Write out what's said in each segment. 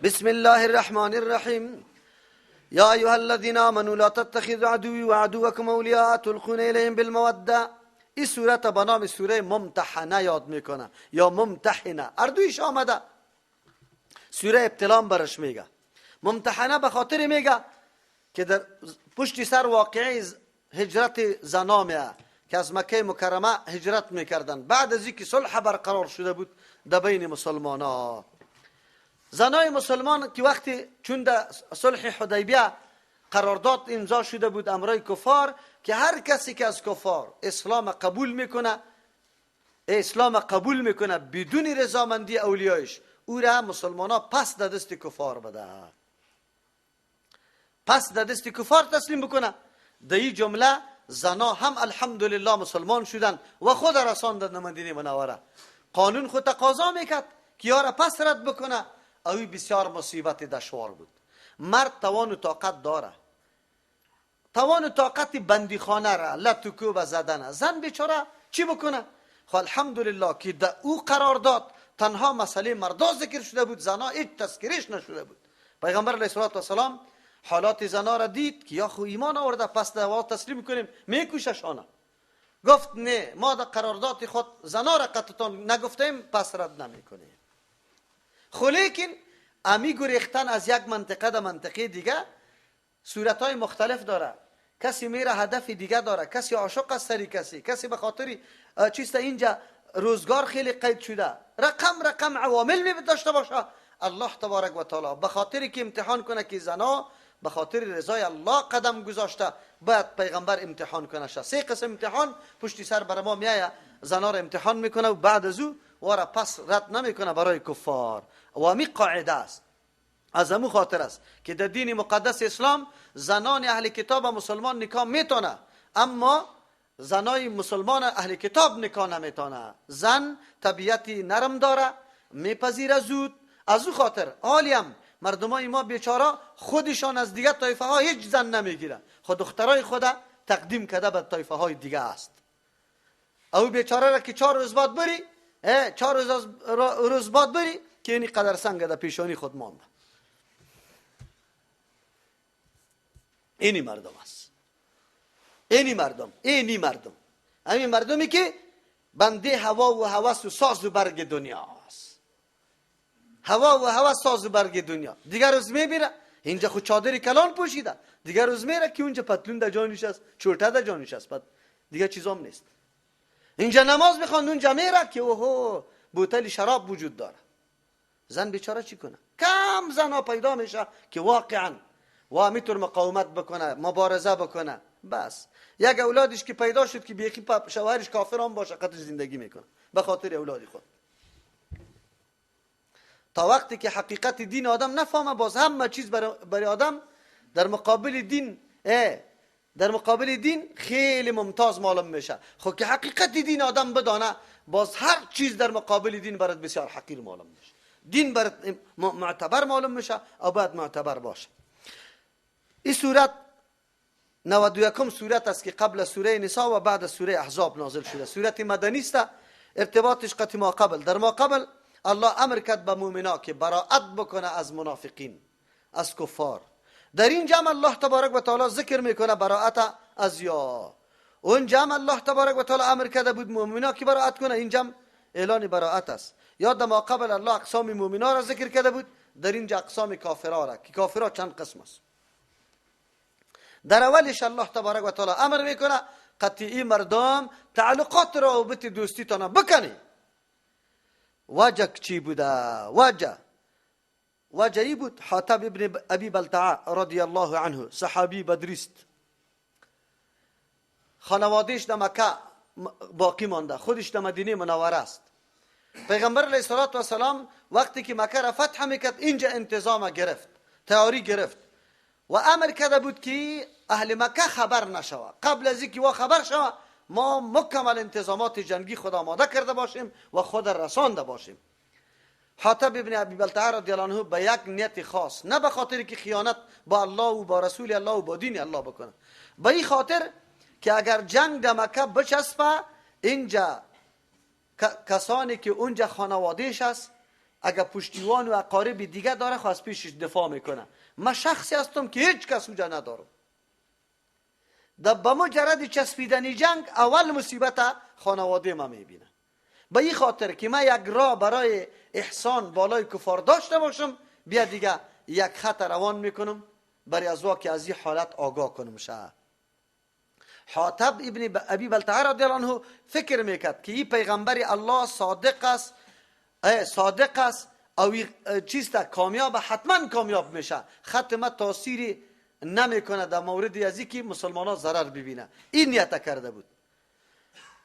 بسم الله الرحمن الرحیم. یا ایها الذین آمنوا لا تتخذوا عدوی وعدوکم اولیاء تلقون الیهم بالموده. این سورت به نام سوره ممتحنه یاد میکنه یا ممتحنه، اردویش آمده. سوره ابتلام برش میگه. ممتحنه به خاطر میگه که در پشت سر واقعی هجرت زنا میه که از مکه مکرمه هجرت میکردن بعد از اینکه صلح برقرار شده بود در بین مسلمان ها. زنای مسلمان که وقتی چون در صلح حدیبیه قرارداد امضا شده بود امرای کفار که هر کسی که از کفار اسلام قبول میکنه، اسلام قبول میکنه بدون رضامندی اولیایش، او را مسلمان ها پس در دست کفار بده، پس در دست کفار تسلیم بکنه. در این جمله زنا هم الحمدلله مسلمان شدن و خود رساندن مدینه منوره. قانون خود تقاضا میکرد که یارا پس رد بکنه. اوی بسیار مصیبت دشوار بود. مرد توان و طاقت داره، توان و طاقت بندیخانه را لتکوب زدن، زن بیچاره چی بکنه؟ خب الحمدلله که در او قرار داد تنها مسئله مردا ذکر شده بود، زنا هیچ تذکرش نشده بود. پیغمبر علیه الصلاة والسلام حالات زنا را دید که یا خو ایمان آورده پس دعوا تسلیم کنیم میکوششانه. گفت نه، ما در قرارداد خود زنا را قطعا نگفتیم پس رد نمیکنیم. خو لیکن امی گریختن از یک منطقه در منطقه دیگه صورتهای مختلف داره. کسی میره هدف دیگه داره، کسی عاشق است سری کسی، کسی به خاطر چیست اینجا روزگار خیلی قید شده، رقم رقم عوامل می داشته باشه. الله تبارک و تعالی به خاطر که امتحان کنه که زنا به خاطر رضای الله قدم گذاشته، باید پیغمبر امتحان کنه. سه قسم امتحان پشتی سر بر ما میایه، زنا را امتحان میکنه و بعد از او وارا پس رد نمیکنه برای کفار. و امی قاعده است، از امو خاطر است که در دین مقدس اسلام زنان اهل کتاب و مسلمان نکاح میتونه، اما زنای مسلمان اهل کتاب نکاح نمیتونه. زن طبیعتی نرم داره، میپذیره زود. از او خاطر عالیم مردمای ما بیچاره خودشان از دیگه طایفه ها هیچ زن نمیگیره، خود دخترای خود تقدیم کرده به طایفه های دیگه است. او بیچاره را که 4 روز بعد بری، 4 روز بعد بری که اینی قدر سنگ در پیشانی خود مانده. اینی مردم است، اینی مردم، اینی مردم، همین مردمی که بنده هوا و هوس و ساز و برگ دنیا است. هوا و هوس ساز و برگ دنیا. دیگر روز میبینه اینجا خود چادر کلان پوشیده، دیگر روز میره که اونجا پتلون در جانش است، چورته در جانش است، بعد دیگه چیزام نیست. اینجا نماز میخوند، اونجا میره که اوهو بوتل شراب وجود داره. زن بیچاره چی کنه؟ کم زن ها پیدا میشه که واقعا و میتونه مقاومت بکنه، مبارزه بکنه. بس یک اولادش که پیدا شد که بیخی شوهرش کافر هم باشه قدرش زندگی میکنه به خاطر اولادی خود. تا وقتی که حقیقت دین آدم نفهمه، باز همه چیز برای آدم در مقابل دین، در مقابل دین خیلی ممتاز معلوم میشه. خب که حقیقت دین آدم بدانه، باز هر چیز در مقابل دین برات بسیار حقیر معلوم میشه. دین برات معتبر معلوم میشه او باید معتبر باشه. این سورت 91 سورت است که قبل سوره نساء و بعد سوره احزاب نازل شده. سورت مدنی است، ارتباطش قطع ما قبل. در ما قبل الله امر کرد به مؤمنا که براءت بکنه از منافقین، از کفار. در این جمع الله تبارک و تعالی ذکر میکنه براءت از یا. اون جمع الله تبارک و تعالی امر کرده بود مؤمنا که براءت کنه، این جمع اعلان براءت است. یا در ما قبل الله اقسام مؤمنا را ذکر کرده بود، در اینجا اقسام کافرا را که کافرا چند قسم است. در اولش الله تبارک و تعالی امر میکنه قطعی مردم تعلقات روابط دوستی تانه بکنی. وجه چی بوده؟ وجه ای بود حاطب ابن ابی بلتعه رضی الله عنه، صحابی بدریست، خانوادهش در مکه باقی مانده، خودش در مدینه منوره است. پیغمبر علیه الصلاة والسلام وقتی که مکه را فتح میکرد اینجا انتظام گرفت، تیاری گرفت و امر کرده بود که اهل مکه خبر نشوه. قبل از اینکه وا خبر شوه ما مکمل انتظامات جنگی خود آماده کرده باشیم و خود رسانده باشیم. حاطب ابن ابی بلتعه رضی الله عنه به یک نیت خاص، نه به خاطر که خیانت با الله و با رسول الله و با دین الله بکنه، به این خاطر که اگر جنگ در مکه بچسبه اینجا کسانی که اونجا خانوادهش است، اگر پشتیوان و اقارب دیگه داره خو از پیشش دفاع میکنه. من شخصی هستم که هیچ کس اونجا ندارم. در به مجرد چسبیدن جنگ اول مصیبت خانواده ما میبینه. به این خاطر که من یک راه برای احسان بالای کفار داشته باشم، بیا دیگه یک خط روان میکنم برای از که از این حالت آگاه کنم. شه حاطب ابن ابی بلتعه رضی الله عنه فکر میکرد که این پیغمبر الله صادق است، صادق است، او چیست کامیاب، حتما کامیاب میشه، خط ما تاثیری نمیکنه در مورد از که مسلمان ها ضرر ببینه. این نیت کرده بود.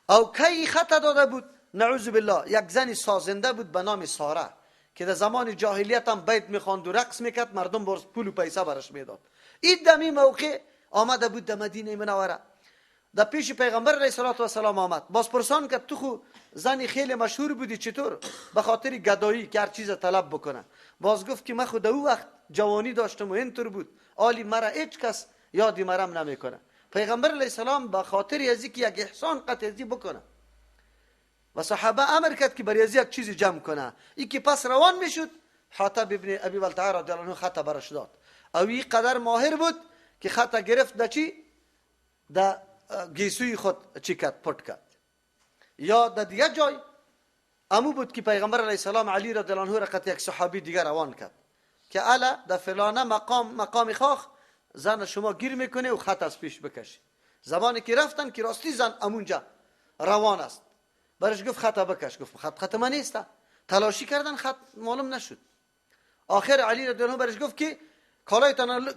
او کی خط داده بود؟ نعوذ بالله یک زن سازنده بود به نام ساره که در زمان جاهلیت هم بیت میخواند و رقص میکرد، مردم باز پول و پیسه برش میداد. این دمی موقع آمده بود در مدینه منوره، در پیش پیغمبر علیه الصلاة والسلام آمد. باز پرسان کرد تو خو زنی خیلی مشهور بودی، چطور؟ به خاطر گدایی که هر چیز طلب بکنه. باز گفت که من خود او وقت جوانی داشتم و اینطور بود، آلی مرا هیچ کس یادی مرم نمیکنه. پیغمبر علیه السلام به خاطر از که یک احسان قطعی بکنه و صحابه امر کرد که برای از یک چیزی جمع کنه. ای که پس روان میشد، حاطب ابن ابی بلتعه رضی الله عنه خط برش داد. او این قدر ماهر بود که خط گرفت در چی؟ در گیسوی خود چی کرد؟ پټ کرد. یا در دیگه جای امو بود که پیغمبر علیه السلام علی رضی الله عنه را قط یک صحابی دیگر روان کرد که الا در فلانه مقام، مقام خاخ زن شما گیر میکنه و خط از پیش بکشی. زمانی که رفتن که راستی زن امونجا روان است، برش گفت خط بکش. گفت خط خط من نیست. تلاشی کردن خط معلوم نشد. آخر علی رضی الله عنه برش گفت که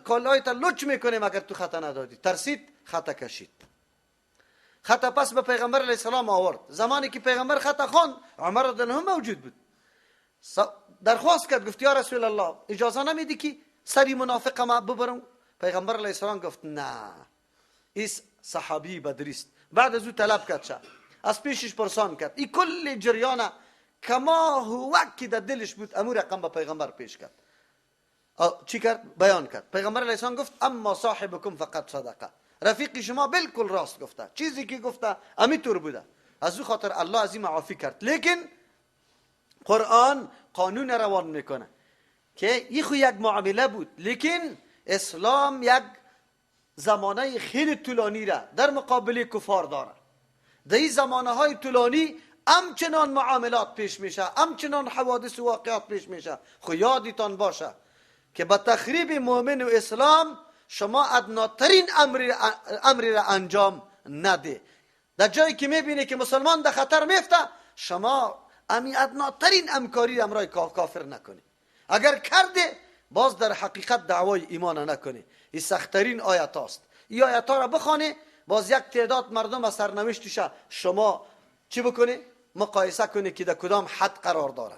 کالایت لچ میکنیم اگر تو خط ندادی. ترسید، خط کشید. خط پس به پیغمبر علیه السلام آورد. زمانی که پیغمبر خط خواند، عمر رضی الله عنه موجود بود. درخواست کرد، گفت یا رسول الله اجازه نمیدی که سری منافق ما ببرم؟ پیغمبر علیه السلام گفت نه، این صحابی بدریست. بعد از او طلب کرد، شه از پیشش پرسان کرد. این کل جریان کما هو که در دلش بود امور رقم به پیغمبر پیش کرد. چی کرد؟ بیان کرد. پیغمبر علیه السلام گفت اما صاحبکم فقط صدقه، رفیق شما بالکل راست گفته، چیزی که گفته امیطور بوده. از او خاطر الله از این معافی کرد. لیکن قرآن قانون روان میکنه که این خو یک معامله بود، لیکن اسلام یک زمانه خیلی طولانی را در مقابل کفار داره. در این زمانه های طولانی همچنان معاملات پیش میشه، همچنان حوادث و واقعات پیش میشه. خو یادتان باشه که با تخریب مؤمن و اسلام شما ادناترین امری را انجام نده. در جایی که میبینی که مسلمان در خطر میفته، شما امی ادناترین امکاری امرای کافر نکنی. اگر کرده باز در حقیقت دعوای ایمان نکنی. این سختترین آیت هاست. این آیت ها را بخوانی، باز یک تعداد مردم از سرنوشتش شما چی بکنی؟ مقایسه کنی که در کدام حد قرار دارن.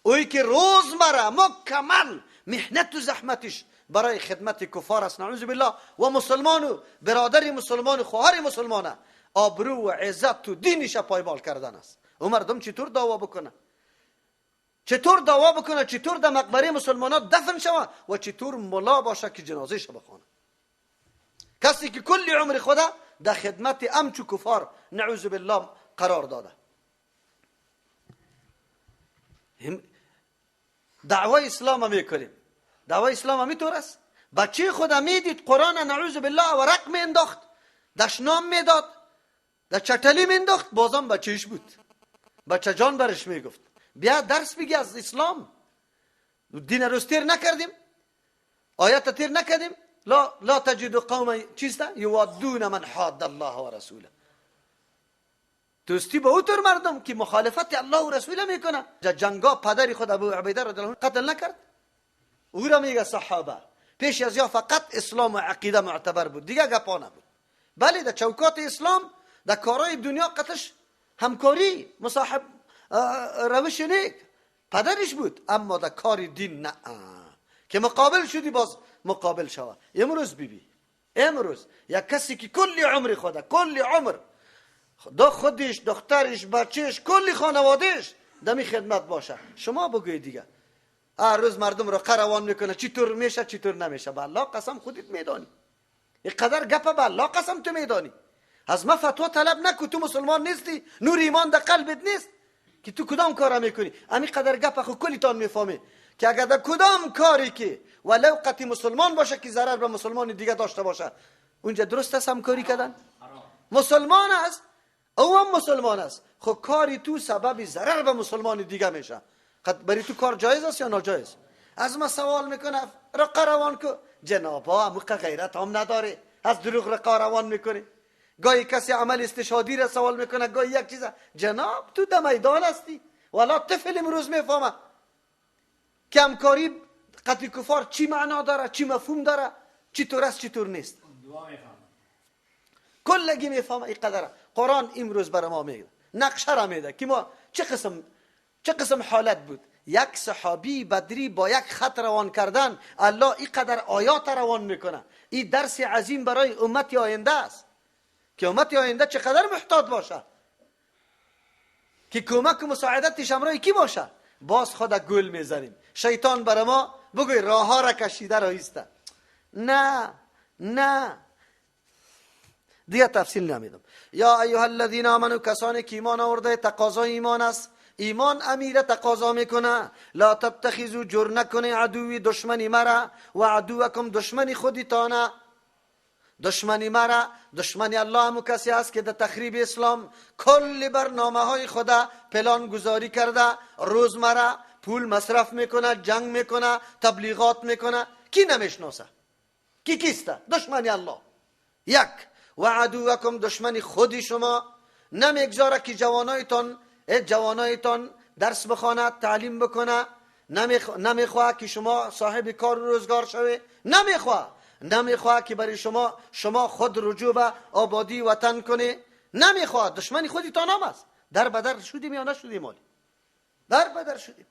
اوی که روزمره مکمل محنت و زحمتش برای خدمت کفار است، نعوذ بالله، و مسلمان و برادر مسلمان و خواهر مسلمانه آبرو و عزت و دینش پایمال کردن است. و مردم چطور دعوا بکنه؟ چطور دعوا بکنه؟ چطور در مقبره مسلمانات دفن شوه؟ و چطور ملا باشه که جنازه شه بخونه؟ کسی که کل عمر خدا در خدمت امچو کفار نعوذ بالله قرار داده. دعوای اسلام میکنیم، دعوای اسلام همی طور است. بچه خود میدید قرآن نعوذ بالله ورق می انداخت، دشنام میداد، در چتلی می انداخت، بازم بچهش بود. بچه جان برش میگفت بیا درس بگی از اسلام. دین رو تیر نکردیم، آیت تیر نکردیم. لا تجد قوما چیست یوادون من حاد الله و رسوله. دوستی با او طور مردم که مخالفت الله و رسوله میکنه. جنگا پدر خود ابو عبیده رضی الله عنه قتل نکرد، او را میگه صحابه. پیش از یا فقط اسلام و عقیده معتبر بود، دیگه گپا نبود. بله در چوکات اسلام در کارهای دنیا قتش همکاری مصاحب روش نیک پدرش بود، اما در کار دین نه، که مقابل شدی باز مقابل شوه. امروز بیبی، امروز یک کسی که کلی عمر خوده، کلی عمر دا خودش، دخترش، بچهش، کلی خانوادهش دمی خدمت باشه، شما بگوی دیگه هر روز مردم رو قروان میکنه چطور میشه چطور نمیشه. به الله قسم خودت میدانی، اینقدر گپه به الله قسم تو میدانی. از ما فتوا طلب نکو، تو مسلمان نیستی، نور ایمان در قلبت نیست که تو کدام کار میکنی؟ امی قدر گپ خو کلیتان میفهمی که اگر در کدام کاری که ولو قطعی مسلمان باشه که ضرر به مسلمان دیگه داشته باشه، اونجا درست است همکاری کردن؟ مسلمان است، او هم مسلمان است، خب کاری تو سبب ضرر به مسلمان دیگه میشه، برای تو کار جایز است یا ناجایز؟ از ما سوال میکنه رقه روان کو، جنابا اموقه غیرت هم نداره، از دروغ رقه روان میکنه. گاهی کسی عمل استشهادی را سوال میکنه، گاهی یک چیز. جناب تو در میدان هستی، والا طفل امروز میفهمه که همکاری قتل کفار چی معنا داره، چی مفهوم داره، چی طور است چی طور نیست. کلگی میفهمه این قدره. قرآن امروز برای ما میگه، نقشه را میده که ما چه قسم حالت بود. یک صحابی بدری با یک خط روان کردن، الله این قدر آیات روان میکنه. این درس عظیم برای امت آینده است که امت آینده چقدر محتاط باشه که کمک و مساعدتش همراه کی باشه. باز خود گل میزنیم، شیطان برای ما بگوی راه ها را کشیده رایسته. نه نه، دیگه تفصیل نمیدم. یا ایها الذین آمنو، کسانی که ایمان آورده، تقاضای ایمان است، ایمان امیره تقاضا میکنه. لا تتخذوا، جور نکنه، عدوی دشمنی مرا، و عدوکم دشمنی خودتانه. دشمنی مرا، دشمنی الله همو کسی است که در تخریب اسلام کل برنامه های خدا پلان گذاری کرده، روزمره پول مصرف میکنه، جنگ میکنه، تبلیغات میکنه. کی نمیشناسه؟ کی کیسته؟ دشمنی الله. یک، و عدوکم دشمنی خودی شما، نمیگذاره که جوانایتان درس بخوانه، تعلیم بکنه، نمیخواه که شما صاحب کار و روزگار شوه، نمیخواه که برای شما خود رجوع به آبادی وطن کنه، نمیخواه. دشمنی خودتان هم است. در بدر شدیم یا نشدیم؟ مالی در بدر شدیم.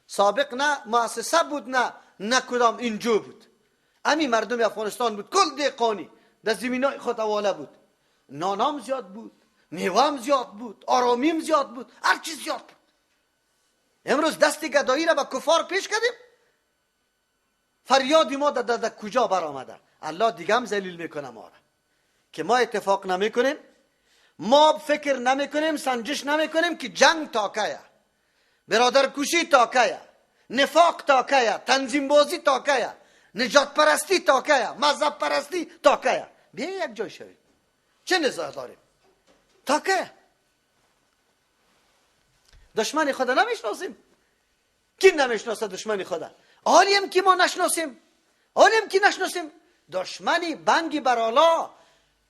سابق نه مؤسسه بود، نه کدام اینجو بود، امی مردم افغانستان بود، کل دهقانی در زمینای خود حواله بود، نانام زیاد بود، میوام زیاد بود، آرامیم زیاد بود، هر چیز زیاد بود. امروز دست گدایی را به کفار پیش کردیم، فریاد ما در کجا برآمده؟ الله دیگه هم ذلیل میکنه ما را که ما اتفاق نمیکنیم، ما فکر نمیکنیم، سنجش نمیکنیم که جنگ تا کیه، برادر کشی تا کیه، نفاق تا کیه، تنظیم بازی تا کیه، نجات پرستی تا کیه، مذهب پرستی تا کیه. بیا یک جای شویم، چه نزاع داریم؟ تا کیه؟ دشمن خدا نمیشناسیم. کی نمیشناسه دشمن خدا؟ حالیم که ما نشناسیم، حالیم که نشناسیم. دشمنی بنگی برالا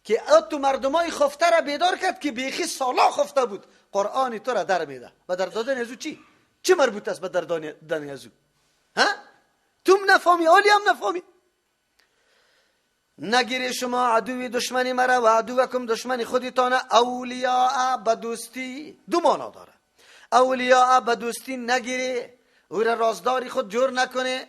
که تو مردمای خفته را بیدار کرد که بیخی سالا خفته بود، قرآن تو را در میده. و در دادن ازو چی مربوط است به در دادن ازو؟ ها؟ تو نفهمی، حالی هم نفهمی. نگیری شما عدوی دشمنی مرا و عدوکم دشمنی خودتان اولیاء به دوستی. دو معنا داره. اولیاء به دوستی نگیری، او را رازداری خود جور نکنه،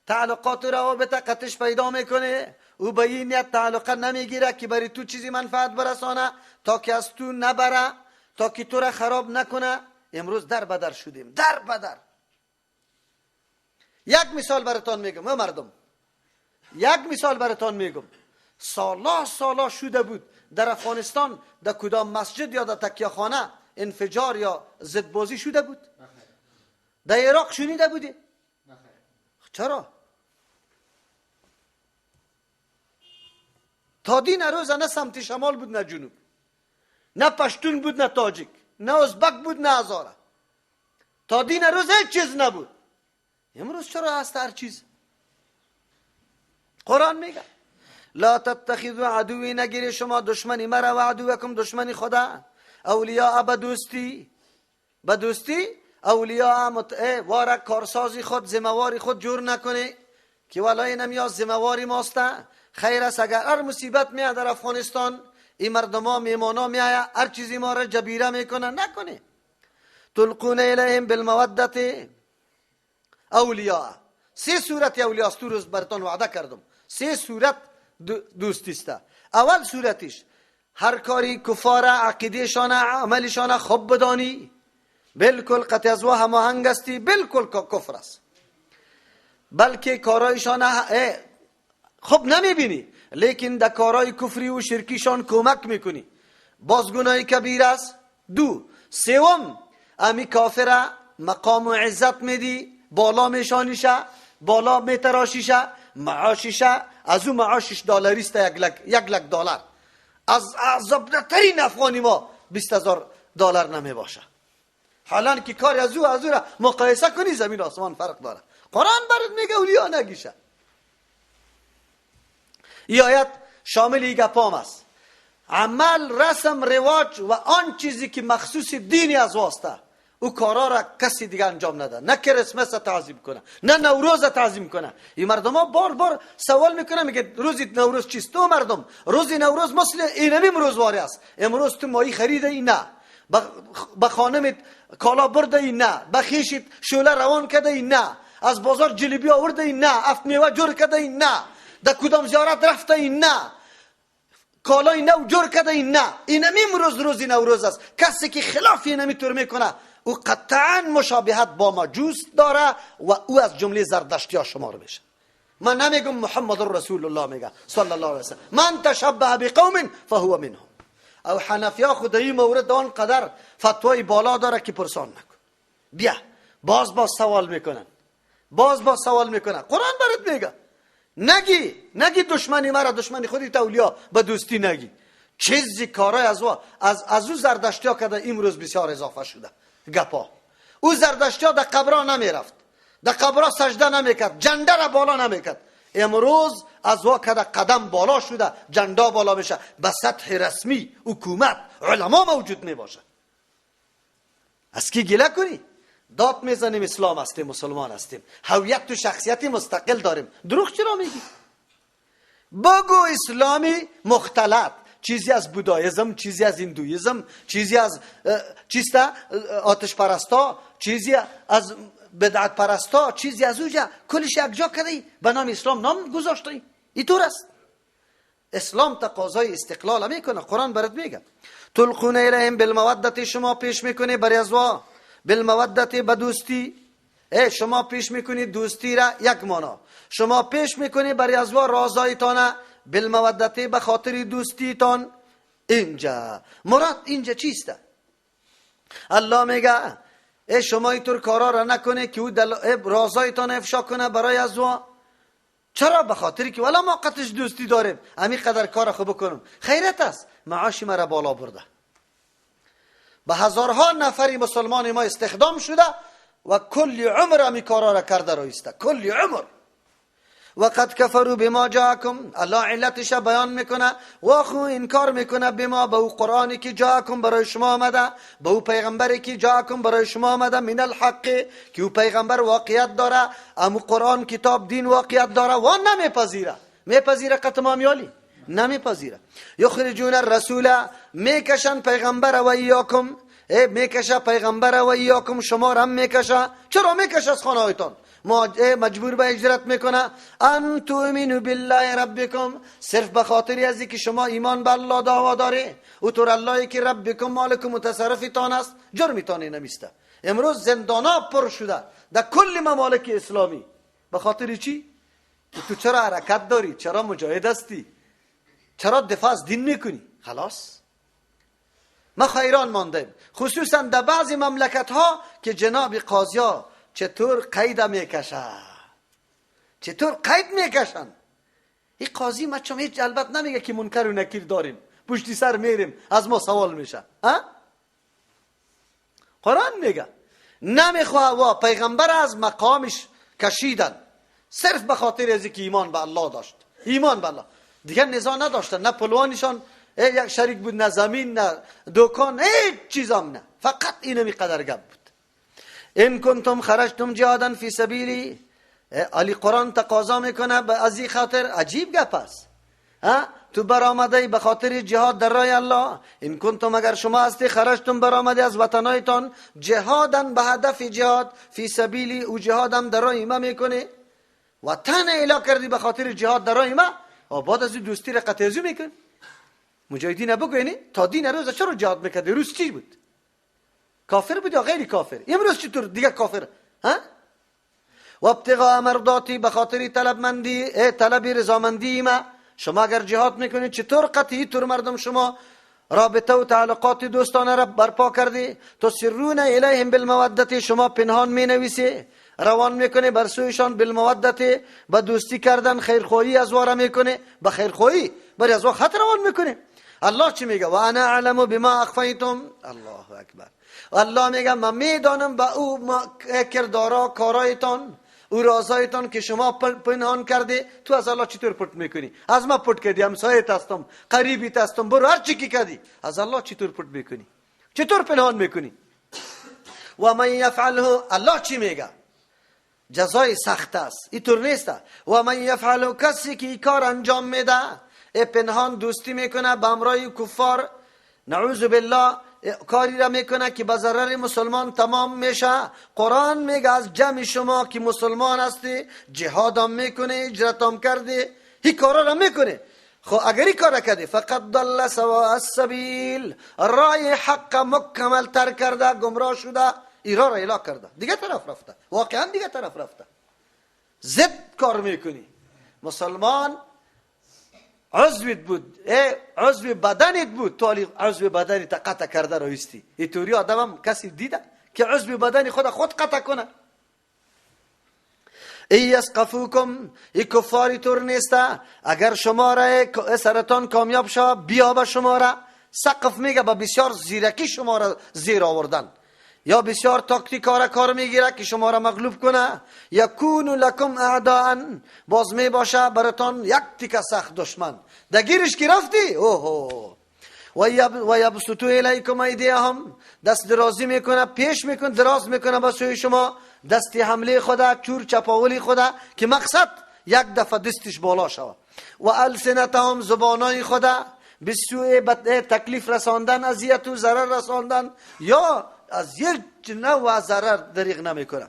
تعلقات و روابط قطش پیدا میکنه، او به این نیت تعلقه نمیگیره که برای تو چیزی منفعت برسانه، تا که از تو نبره، تا که تو را خراب نکنه. امروز در بدر شدیم، در بدر. یک مثال براتان میگم مردم، یک مثال براتان میگم. سالا سالا شده بود در افغانستان در کدام مسجد یا در تکیه خانه انفجار یا ضد بازی شده بود؟ در عراق شنیده بودی؟ چرا؟ تا دین روز نه سمت شمال بود نه جنوب، نه پشتون بود نه تاجیک، نه ازبک بود نه هزاره. تا دین روز هیچ چیز نبود. امروز چرا هست هر چیز؟ قرآن میگه لا تتخذوا عدوی، نگیری شما دشمنی مرا و عدوکم دشمنی خدا، اولیاء به دوستی، به دوستی اولیاء واره کارسازی خود، ذمهواری خود جور نکنه که والله اینم یا ذمهواری ماسته. خیر است اگر هر مصیبت میاد در افغانستان، این مردما میمانا میآید هر چیزی ما را جبیره میکنه، نکنه. تلقون الیهم بالمودة اولیاء. سه صورت اولیاء است، تو روز براتون وعده کردم، سه صورت دوستی است. اول صورتش هر کاری کفار عقیدهشان عملشان خوب بدانی، بالکل قطع از هماهنگ هستی، بالکل کفر است، بلکه کارایشان خوب نمیبینی، لیکن در کارای کفری و شرکیشان کمک میکنی، باز گناه کبیر است. دو، سوم امی کافر مقام و عزت میدی، بالا میشانیشه، بالا میتراشیشه، معاشیشه، از او معاشش دلاریست 1 لک دلار. از عذابترین افغانی ما 20,000 دلار نمی باشه. حالا که کار از او را مقایسه کنی، زمین آسمان فرق داره. قرآن برات میگه اولیا نگیشه. این آیت شامل ای گپام است. عمل، رسم، رواج و آن چیزی که مخصوص دینی از واسطه، او کارا را کسی دیگه انجام نده. نه کریسمس تعظیم کنه، نه نوروز تعظیم کنه. این مردم ها بار بار سوال میکنه، میگه روز نوروز چیست؟ تو مردم، روز نوروز مثل اینمی روزواری است. امروز تو ماهی خریده ای؟ نه. به خانمت کالا برده ای؟ نه. به خیشت شوله روان کرده ای؟ نه. از بازار جلیبی آورده ای؟ نه. افت میوه جور کرده ای؟ نه. در کدام زیارت رفته ای؟ نه. کالای نو جور کرده ای؟ نه. اینمی روز روزی نوروز است. کسی که خلاف اینمی طور میکنه، او قطعا مشابهت با مجوس داره و او از جمله زردشتی ها شمار میشه. من نمیگم، محمد رسول الله میگه صلی الله علیه وسلم: من تشبه بقوم فهو منهم. او حنفیا خو د ای مورد آن قدر فتوای بالا داره که پرسان نکن. بیا باز باز سوال میکنن، باز باز سوال میکنن. قرآن برات میگه نگی، نگی دشمنی مرا دشمنی خودی اولیا به دوستی نگی. چیزی کارای از او زردشتی ها کرده امروز بسیار اضافه شده گپا. او زردشتی ها در قبرها نمیرفت، در قبرها سجده نمیکرد، جنده را بالا نمیکرد. امروز از وا کده قدم بالا شده، جندا بالا میشه، به سطح رسمی حکومت علما موجود میباشه. از کی گله کنی؟ داد میزنیم اسلام هستیم، مسلمان هستیم، هویت و شخصیت مستقل داریم. دروغ چرا میگی؟ بگو اسلامی مختلط، چیزی از بودایزم، چیزی از هندویزم، چیزی از چیستا آتش پرستا، چیزی از بدعت پرستا، چیزی از اوجا، کلش یک جا کردی، به نام اسلام نام گذاشتی. اینطور است. اسلام تقاضای استقلال میکنه. قرآن برات میگه تلقون الیهم بالمودة، شما پیش میکنی برای ازوا، بالمودة به دوستی. ای شما پیش میکنی دوستی را، یک مانا شما پیش میکنی برای ازوا رازایتانه، بالمودة به خاطر دوستیتان. اینجا مراد اینجا چیست؟ الله میگه ای شما اینطور کارا را نکنه که او رازایتان افشا کنه برای ازوا. چرا؟ به خاطر که ولا ما قطش دوستی داریم، امی قدر کار خوب بکنم. خیرت است، معاش مرا بالا برده، به هزارها نفری مسلمان ما استخدام شده و کل عمر امی کارا را کرده رایسته، کل عمر. وقد كفروا بما جاءكم. الله علتش بیان میکنه و خو انکار میکنه بما به او قرآنی که جاءكم برای شما آمده، به او پیغمبری که جاءكم برای شما آمده، من الحق، که او پیغمبر واقعیت داره، امو قرآن کتاب دین واقعیت داره و نمیپذیره. میپذیره قتمامیالی؟ نمیپذیره. یخرجون الرسول، میکشن پیغمبر، و ایاکم، ای میکشه پیغمبر، و ایاکم، شما را هم میکشه. چرا میکشه؟ از خانه هایتان مجبور به هجرت میکنه. ان تؤمنوا بالله ربکم، صرف به خاطر از که شما ایمان به الله دعوا داره، او طور الله که ربکم مالک متصرفتان است، جرمتان نمیسته. امروز زندانا پر شده در کل ممالک اسلامی. به خاطر چی؟ که تو چرا حرکت داری؟ چرا مجاهد هستی؟ چرا دفاع از دین میکنی؟ خلاص، ما حیران ماندیم، خصوصا در بعضی مملکت ها که جناب قاضی ها چطور قید میکشه، چطور قید میکشن. این قاضی ما چون هیچ البته نمیگه که منکر و نکیر داریم، پشتی سر میریم، از ما سوال میشه. ها، قرآن میگه نمیخواه و پیغمبر از مقامش کشیدن، صرف به خاطر از که ایمان به الله داشت. ایمان به الله، دیگه نزاع نداشتن، نه پلوانشان یک شریک بود، نه زمین، نه دکان، هیچ چیزام نه، فقط اینمی قدر گپ بود. ان کنتم خرجتم جهادا فی سبیلی. علی قرآن تقاضا میکنه به از این خاطر. عجیب گپ است. ها، تو برآمده به خاطر جهاد در راه الله. ان کنتم، اگر شما هستی، خرجتم، برآمده از وطنایتان، جهادا، به هدف جهاد، فی سبیلی، او جهادم در راه ما میکنه، وطن ایلا کردی به خاطر جهاد در راه ما، و بعد از دوستی را قطع ازو میکن. مجاهدین بگوینی تا دین روز چرا جهاد میکرد؟ روز چی بود؟ کافر بود یا غیر کافر؟ امروز چطور دیگه کافر؟ ها، و ابتغاء مرضاتی، به خاطر طلب مندی، طلب رضامندی ما. شما اگر جهاد میکنید، چطور قطعی طور مردم شما رابطه و تعلقات دوستانه را برپا کردی. تسرون الیهم بالمودت، شما پنهان می نویسی، روان میکنه بر سویشان، بالمودت به دوستی کردن، خیرخواهی از واره میکنه، به خیرخواهی بر از خط روان میکنه. الله چی میگه؟ و انا اعلم بما اخفیتم. الله اکبر. الله میگه من میدانم به او کردارا، کارایتان، او رازایتان که شما پنهان کرده. تو از الله چطور پټ میکنی؟ از ما پټ کردی، همسایت هستم، قریبیت هستم، برو هر چی که کردی، از الله چطور پټ میکنی؟ چطور پنهان میکنی؟ و من یفعله، الله چی میگه؟ جزای سخت است، اینطور نیست. و من یفعله، کسی که این کار انجام میده، پنهان دوستی میکنه به همراه کفار، نعوذ بالله، کاری را میکنه که به ضرر مسلمان تمام میشه. قرآن میگه از جمع شما که مسلمان هستی، جهادم میکنه، هجرتم کردی، هی کارا را میکنه. خب اگر این کار کردی، فقط ضل سواء السبیل، رای حق مکمل تر کرده، گمراه شده، ایرا را اعلا کرده، دیگه طرف رفته، واقعا دیگه طرف رفته، ضد کار میکنی. مسلمان عضویت بود، عضو بدنت بود، تو عضو بدنت قطع کرده رویستی. اینطوری آدمم کسی دیده که عضو بدن خود قطع کنه؟ ای یسقفوکم، ای کفاری طور نیسته، اگر شما را سرطان کامیاب شوه، بیا به شما را. سقف میگه با بسیار زیرکی شما را زیر آوردن، یا بسیار تاکتیک کار میگیره که شما را مغلوب کنه. یکون لکم اعداء، باز می باشه براتان یک تیکه سخت دشمن. دگیرش که رفتی، اوهو. و یبسطوا الیکم ایدیهم، دست درازی میکنه، پیش میکنه، دراز میکنه به سوی شما دست حمله خدا، چور چپاولی خدا، که مقصد یک دفعه دستش بالا شوه. و السنتهم، زبانای خدا، به سوی تکلیف رساندن، اذیت و ضرر رساندن، یا از یک نوع ضرر دریغ نمیکنه،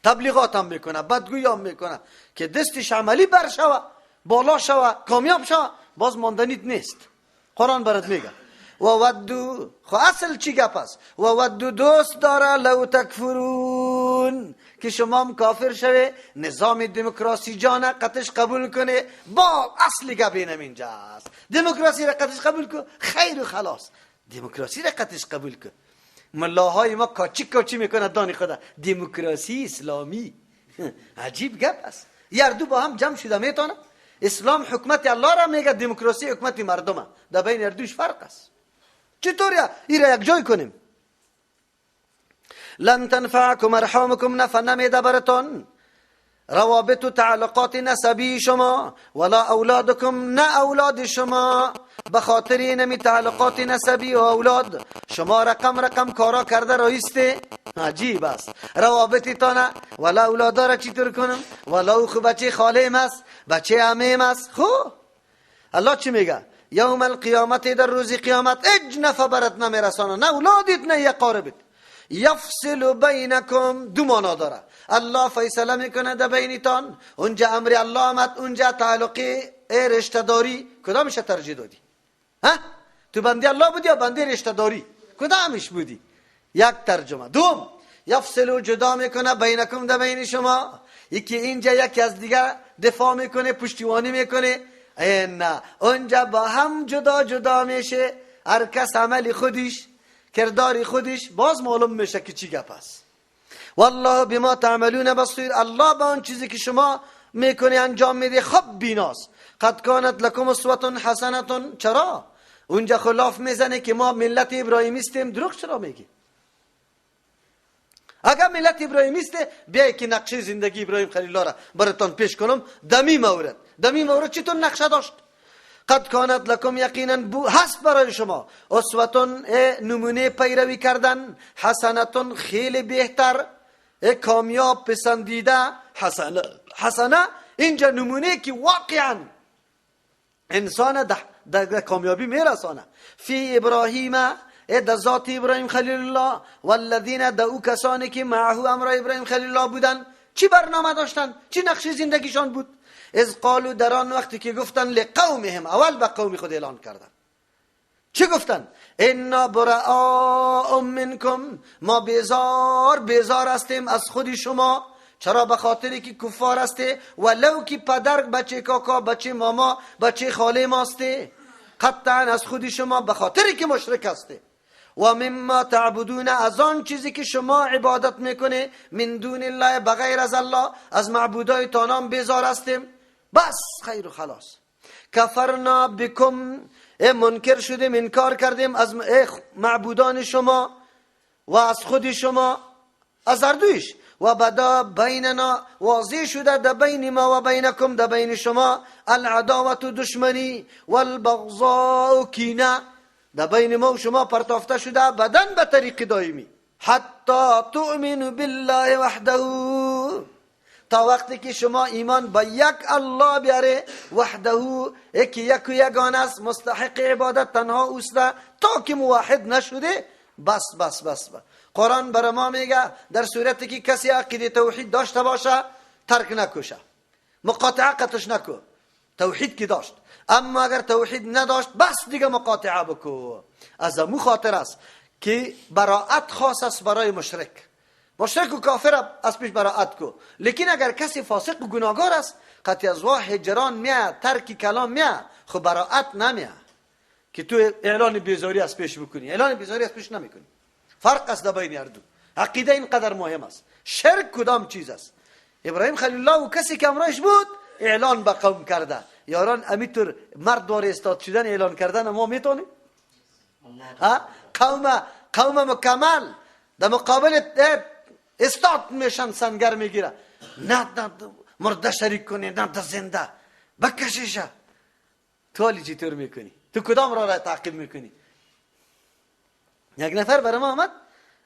تبلیغات هم میکنه، بدگویی هم میکنه که دستش عملی بر شوه، بالا شوه، کامیاب شوه، باز ماندنیت نیست. قرآن برات میگه و ودو، خو اصل چی گپ است؟ و ودو، دوست داره، لو تکفرون، که شما هم کافر شوه، نظام دموکراسی جانه قطش قبول کنه. با اصل گپ اینم اینجاست، دموکراسی را قطش قبول کن، خیر و خلاص. دموکراسی را قطش قبول کن. ملاهای ما کاچی کاچی میکنه دانی خدا، دموکراسی اسلامی. عجیب گپ است. یردو با هم جمع شده میتونه. اسلام حکمت الله را میگه، دموکراسی حکمت مردمه. در بین اردوش فرق است. چطور ای را یک جای کنیم؟ لن تنفعکم ارحامکم، نفع نمیده براتون روابط و تعلقات نسبی شما، ولا اولادکم، نه اولاد شما. به خاطر اینمی تعلقات نسبی و اولاد شما رقم رقم کارا کرده رایسته. عجیب است. روابطی تانه ولا اولادا را چطور کنم، ولا او خو بچه خاله است، بچه عمیم است. خو الله چی میگه؟ یوم القیامت، در روز قیامت اج نفع برات نمیرسانه، نه اولادت نه یقاربت. یفصل بینکم، دو معنا داره. الله فیصله میکنه در بینتان. اونجا امر الله آمد، اونجا تعلقی رشته داری، کدامش ترجیح دادی؟ ها؟ تو بندی الله بودی یا بندی رشته داری؟ کدامش بودی؟ یک ترجمه. دوم، یفصل جدا میکنه بینکم، در بین شما. یکی اینجا یکی از دیگر دفاع میکنه، پشتیبانی میکنه. نه، اونجا با هم جدا جدا میشه، هر کس عمل خودش، کردار خودش، باز معلوم میشه که چی گپ است. والله بما تعملون بصیر، الله با آن چیزی که شما میکنی انجام میده خب بیناست. قد کانت لکم اسوه حسنه. چرا اونجا خلاف میزنه که ما ملت ابراهیمی هستیم؟ دروغ چرا میگی؟ اگر ملت ابراهیمی است، بیای که نقشه زندگی ابراهیم خلیل الله را براتان پیش کنم. دمی مورد چطور نقشه داشت؟ قد کانت لکم، یقینا هست برای شما، اسوة، نمونه پیروی کردن، حسنة، خیلی بهتر، کامیاب، پسندیده. حسنه، حسنه اینجا نمونه که واقعا انسان در کامیابی میرسانه. فی ابراهیم، در ذات ابراهیم خلیل الله، والذین، در او کسانی که معه، امرای ابراهیم خلیل الله بودن. چی برنامه داشتن؟ چی نقش زندگیشان بود؟ اذ قالوا، در آن وقتی که گفتن، لقومهم، اول به قوم خود اعلان کردن. چی گفتن؟ انا براء منکم، ما بیزار بیزار هستیم از خود شما. چرا؟ به خاطری که کفار هسته، ولو که پدر، بچه کاکا، بچه ماما، بچه خاله ماسته. قطعا از خودی شما به خاطری که مشرک هسته، و مما تعبدون از آن چیزی که شما عبادت میکنه، من دون الله بغیر از الله، از معبودای تانام بیزار هستیم. بس خیر و خلاص. کفرنا بکم، منکر شدیم، انکار کردیم از معبودان شما و از خود شما، از هر دویش. و بدا بیننا، واضح شده در بین ما و بینکم، در بین شما، العداوت دشمنی، والبغضاء کینه، در بین ما و شما پرتافته شده بدن به طریق دائمی. حتی تؤمنوا بالله وحده، تا وقتی که شما ایمان به یک الله بیاره، وحده یکی یک و یگانه است، مستحق عبادت تنها اوست، تا که موحد نشده بس بس بس بس. قرآن برای ما میگه در صورتی که کسی عقیده توحید داشته باشه ترک نکشه، مقاطعه قطش نکو، توحید که داشت. اما اگر توحید نداشت بس دیگه مقاطعه بکو. از امو خاطر است که براعت خاص است برای مشرک، مشرک و کافر از پیش براعت کو. لیکن اگر کسی فاسق و گناهگار است، قطعی از واه هجران میه، ترک کلام میه، خب براعت نمیه که تو اعلان بیزاری از پیش بکنی. اعلان بیزاری از پیش نمیکنی. فرق است در بین هر دو. عقیده اینقدر مهم است. شرک کدام چیز است؟ ابراهیم خلیل الله و کسی که امرایش بود اعلان به قوم کرده. یاران امیتور مرد وار استاد شدن اعلان کردن ما میتونیم؟ ها؟ قوم مکمل در مقابل استاد میشن، سنگر میگیره، نه نه مرده شریک کنی، نه ده زنده بکشیشه. تو حالی چطور میکنی؟ تو کدام راه را تعقیب میکنی؟ یک نفر برای ما آمد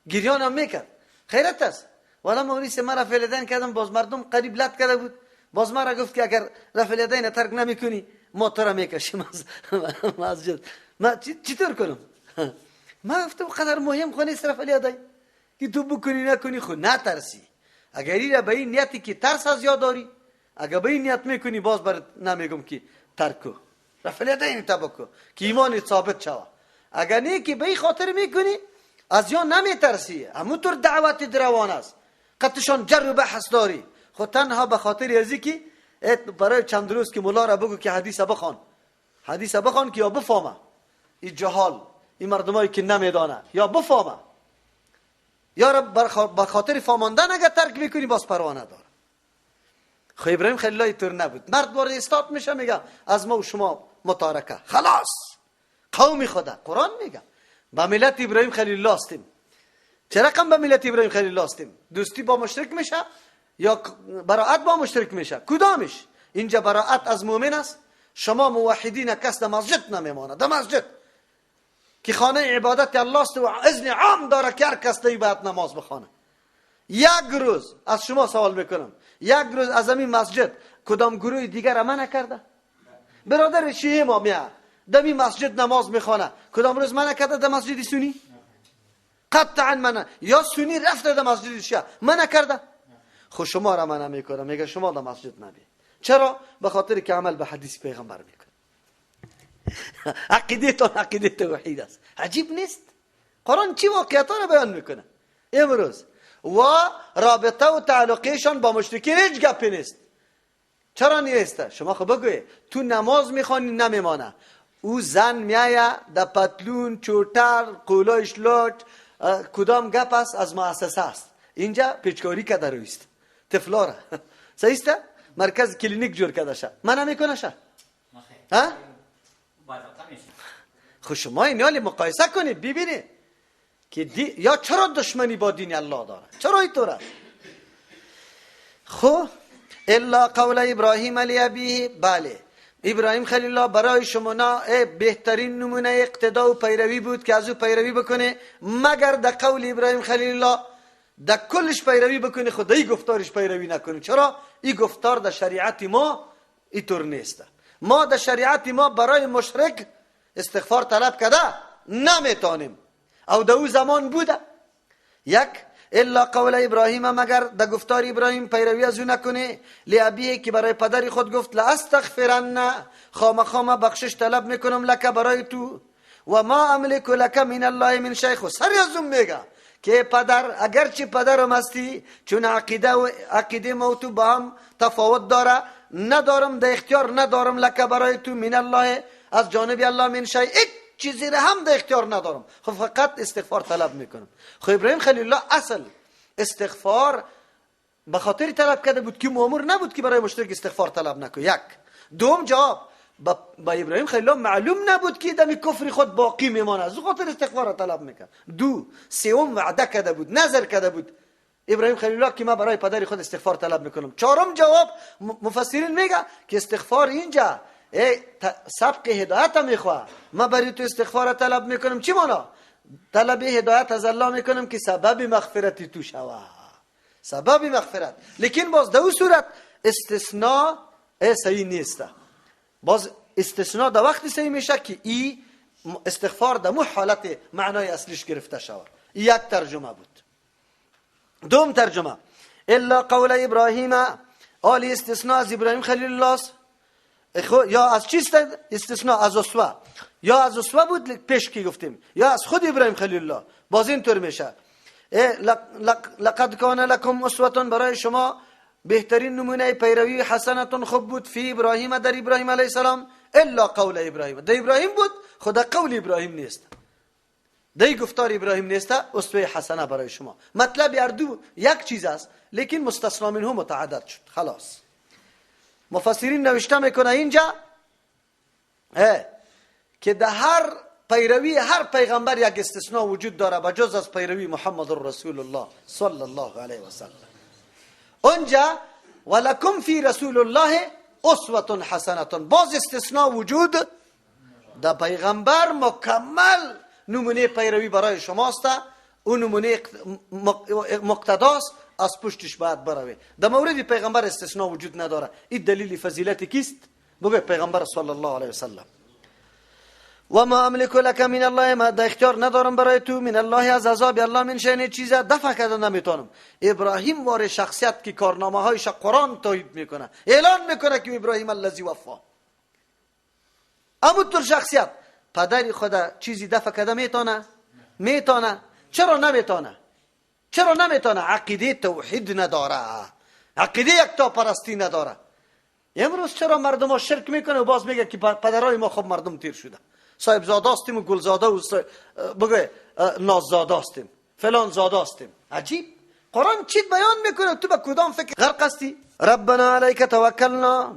گریان هم میکرد، خیرت است والا موریس ما رفع الیدین کردم، باز مردم قریب لط کرده بود، باز ما را گفت که اگر رفع الیدین ترک نمیکنی ما تو را میکشیم از مسجد. ما چطور کنم؟ ما گفتم قدر مهم خو نیست رفع الیدین که تو بکنی نکنی، خو نترسی. اگر این به این نیتی که ترس از یاد داری، اگر به این نیت میکنی باز برات نمیگم که ترک کو، رفع الیدین تا بکو که ایمان ثابت شوه. اگر نه که به این خاطر میکنی از یا نمیترسی، همونطور دعوت دروان است، قطشان جر و بحث داری، خو تنها به خاطر ازی که برای چند روز که مولا را بگو که حدیث بخوان، حدیث بخوان که یا بفهمه این جهال، این مردمایی که نمیدانه یا بفهمه، یا را به خاطر فهماندن اگر ترک میکنی باز پروا نداره. خو ابراهیم خلیل الله طور نبود، مرد وارد استاد میشه میگه از ما و شما متارکه، خلاص قوم خدا. قرآن میگه با ملت ابراهیم خلیل الله هستیم. چه رقم با ملت ابراهیم خلیل الله هستیم؟ دوستی با مشرک میشه یا براعت با مشرک میشه؟ کدامش؟ اینجا براعت از مؤمن است. شما موحدین کس در مسجد نمیمانه، در مسجد که خانه عبادت الله است و اذن عام داره که هر کس دی باید نماز بخوانه. یک روز از شما سوال میکنم، یک روز از همین مسجد کدام گروه دیگر منع کرده؟ برادر شیعه ما میاد در این مسجد نماز میخوانه، کدام روز منع کرده در مسجد سنی؟ قطعا منع. یا سنی رفته در مسجد شیعه منع کرده؟ خب شما را منع میکنه، میگه شما در مسجد نبی. چرا؟ به خاطر که عمل به حدیث پیغمبر میکنه. عقیده تان عقیده توحید است. عجیب نیست؟ قرآن چی واقعیت را بیان میکنه امروز؟ و رابطه و تعلقیشان با مشرکین هیچ گپی نیست. چرا نیست؟ شما خب بگوی تو نماز میخوانی نمیمانه، او زن میایه در پتلون چوتر قولایش لات کدام گپ است؟ از مؤسسه است. اینجا پیچکاری کرده رویست طفلا را صحیح است؟ مرکز کلینیک جور کرده شه، من نمیکنه شه. ها؟ خب شما این حال مقایسه کنید ببینید که یا چرا دشمنی با دین الله داره، چرا اینطور است؟ خب الا قول ابراهیم لابیه. بله ابراهیم خلیل الله برای شما بهترین نمونه اقتدا و پیروی بود که از او پیروی بکنه، مگر در قول ابراهیم خلیل الله در کلش پیروی بکنه، خدای گفتارش پیروی نکنه. چرا؟ این گفتار در شریعت ما اینطور نیست. ما در شریعت ما برای مشرک استغفار طلب کرده نمیتونیم، او در او زمان بوده. یک الا قول ابراهیم، مگر در گفتار ابراهیم پیروی از او نکنه، لابیه که برای پدر خود گفت لاستغفرن، خامخا بخشش طلب میکنم لک برای تو، و ما املک لک من الله من شیء. سر از اون میگه که پدر اگرچه پدرم هستی، چون عقیده و عقیده ما تو با هم تفاوت داره، ندارم در اختیار ندارم لک برای تو من الله از جانب الله من شیء، هیچ چیزی را هم در اختیار ندارم، خب فقط استغفار طلب میکنم. خب ابراهیم خلیل الله اصل استغفار به خاطر طلب کرده بود که مامور نبود که برای مشرک استغفار طلب نکنه. یک. دوم جواب با ابراهیم خلیل الله معلوم نبود که دمی کفر خود باقی میمانه، از خاطر استغفار طلب میکرد. دو. سوم وعده کرده بود، نظر کرده بود ابراهیم خلیل الله که من برای پدر خود استغفار طلب میکنم. چهارم جواب مفسرین میگه که استغفار اینجا سبق هدایت میخواه، من برای تو استغفار طلب میکنم، چی مانا؟ طلب هدایت از الله میکنم که سبب مغفرت تو شوه، سبب مغفرت. لیکن باز در صورت استثناء صحیح نیست. باز استثناء در وقتی صحیح میشه که ای استغفار در مو حالت معنای اصلیش گرفته شود. یک ترجمه بود. دوم ترجمه الا قول ابراهیم، آلی استثناء از ابراهیم خلیل الله است، یا از چیست استثناء؟ از اسوه، یا از اسوه بود پیش که گفتیم، یا از خود ابراهیم خلیل الله. باز اینطور میشه لقد کان لکم اسوه، برای شما بهترین نمونه پیروی حسنتون خوب بود، فی ابراهیم، در ابراهیم علیه السلام، الا قول ابراهیم، در ابراهیم بود، خدا قول ابراهیم نیست، در گفتار ابراهیم نیست اسوه حسنه برای شما. مطلب هر دو یک چیز است، لیکن مستثنا منه متعدد شد. خلاص مفسرین نوشته میکنه اینجا که در هر پیروی هر پیغمبر یک استثناء وجود داره به جز از پیروی محمد رسول الله صلی الله علیه و سلم. اونجا ولکم فی رسول الله اسوه حسنه، باز استثناء وجود در پیغمبر مکمل نمونه پیروی برای شماست، اون نمونه مقتداست، از پشتش باید بروی. در مورد پیغمبر استثناء وجود نداره. این دلیل فضیلت کیست؟ بگه پیغمبر صلی الله علیه وسلم. و ما املک لک من الله، ما در اختیار ندارم برای تو، من الله از عذاب الله من شیء چیز دفع کرده نمیتونم. ابراهیم وار شخصیت که کارنامه هایش قرآن تایید میکنه، اعلان میکنه که ابراهیم الذی وفا. اما تو شخصیت پدر خدا چیزی دفع کرده میتونه؟ میتونه. چرا نمیتونه؟ چرا نمیتونه؟ عقیده توحید نداره، عقیده یکتاپرستی نداره. امروز چرا مردم ها شرک میکنه و باز میگه که پدرای ما خب مردم تیر شده، صاحب زاده هستیم و گلزاده و بگه ناززاده هستیم، فلان زاده هستیم. عجیب. قرآن چی بیان میکنه؟ تو به کدام فکر غرق هستی؟ ربنا علیک توکلنا،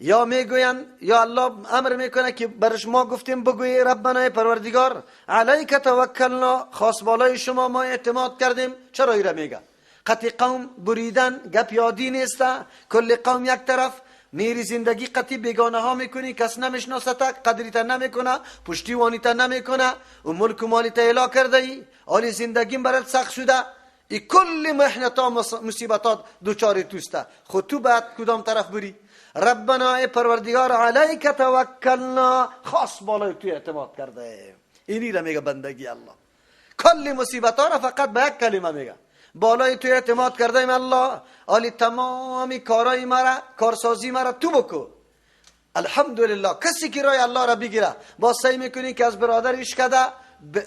یا میگوین یا الله امر میکنه که برش ما گفتیم بگوی ربنا پروردگار علیک توکلنا، خاص بالای شما ما اعتماد کردیم. چرا ایره میگه؟ قطع قوم بریدن گپ یادی نیست، کل قوم یک طرف میری زندگی قطعی بیگانه ها میکنی، کس نمیشناسه، قدریت نمیکنه، پشتیوانیت نمیکنه و ملک و مالیت اعلا کرده ای، آلی زندگیم برات سخت شده، ای کل محنت ها مصیبتات دوچار توسته، خود تو باید کدام طرف بری؟ ربنا ای پروردگار علیک توکلنا، خاص بالای تو اعتماد کرده. اینی را میگه بندگی الله. کل مصیبت ها را فقط به یک کلمه میگه، بالای تو اعتماد کرده ایم الله، آلی تمامی کارای مرا، کارسازی مرا تو بکو. الحمدلله کسی که رای الله را بگیره، با سعی میکنی که از برادرش کده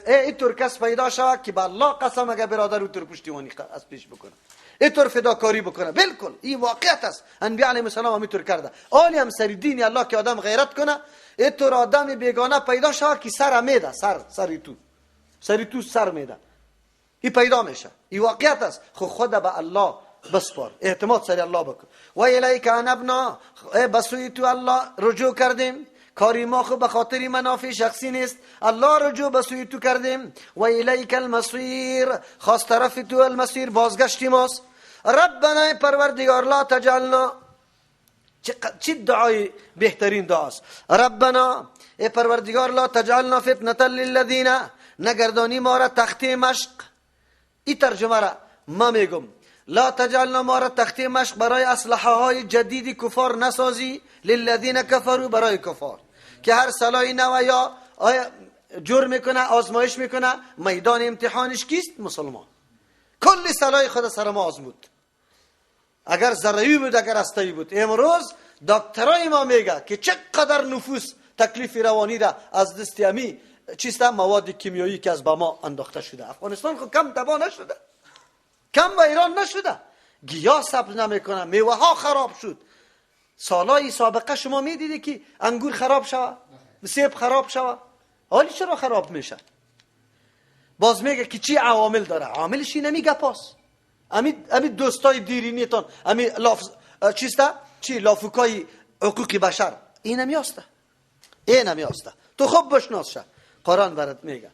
اینطور کس پیدا شود که به الله قسم اگه برادر او تر پشتیبانی از پیش بکنه، اینطور فداکاری بکنه. بالکل این واقعیت است. انبیاء علیهم السلام همینطور کرده. آلی هم سر دین الله که آدم غیرت کنه، اینطور آدم بیگانه پیدا شود که سر میده، سر تو، سر تو سر میده، این پیدا میشه. این واقعیت است. خو خود به الله بسپار، اعتماد سر الله بکن. و الیک انبنا، بسوی تو الله رجوع کردیم، کاری ما خو به خاطر منافع شخصی نیست، الله رجوع بسوی تو کردیم. و الیک المصیر، خاص طرف تو المصیر بازگشتی ماست. ربنا پروردگار لا تجعلنا، چه دعای بهترین دعاست. ربنا ای پروردگار لا تجعلنا فتنة للذین، نگردانی ما را تخته مشق. این ترجمه را ما میگم، لا تجعلنا ما را تخته مشق برای اسلحه های جدید کفار نسازی، للذین کفروا برای کفار که هر سلاحی نو یا جور میکنه، آزمایش میکنه، میدان امتحانش کیست؟ مسلمان. کل سلاح خود سر ما آزمود، اگر ذره‌ای بود اگر هسته‌ای بود. امروز دکترای ما میگه که چقدر نفوس تکلیف روانی را از دست امی چیست مواد کیمیایی که از با ما انداخته شده. افغانستان خود کم تباه نشده، کم و ایران نشده، گیاه سبز نمیکنه، میوه ها خراب شد. سالای سابقه شما میدیدی که انگور خراب شود؟ سیب خراب شوه. حالی چرا خراب میشه؟ باز میگه که چی عوامل داره؟ عاملش اینمی گپاس، امی دوستای دیرینیتان، امی لاف چیسته؟ چی لافوکای حقوق بشر، اینمی هسته، اینمی هسته. تو خوب بشناس شه. قرآن برات میگه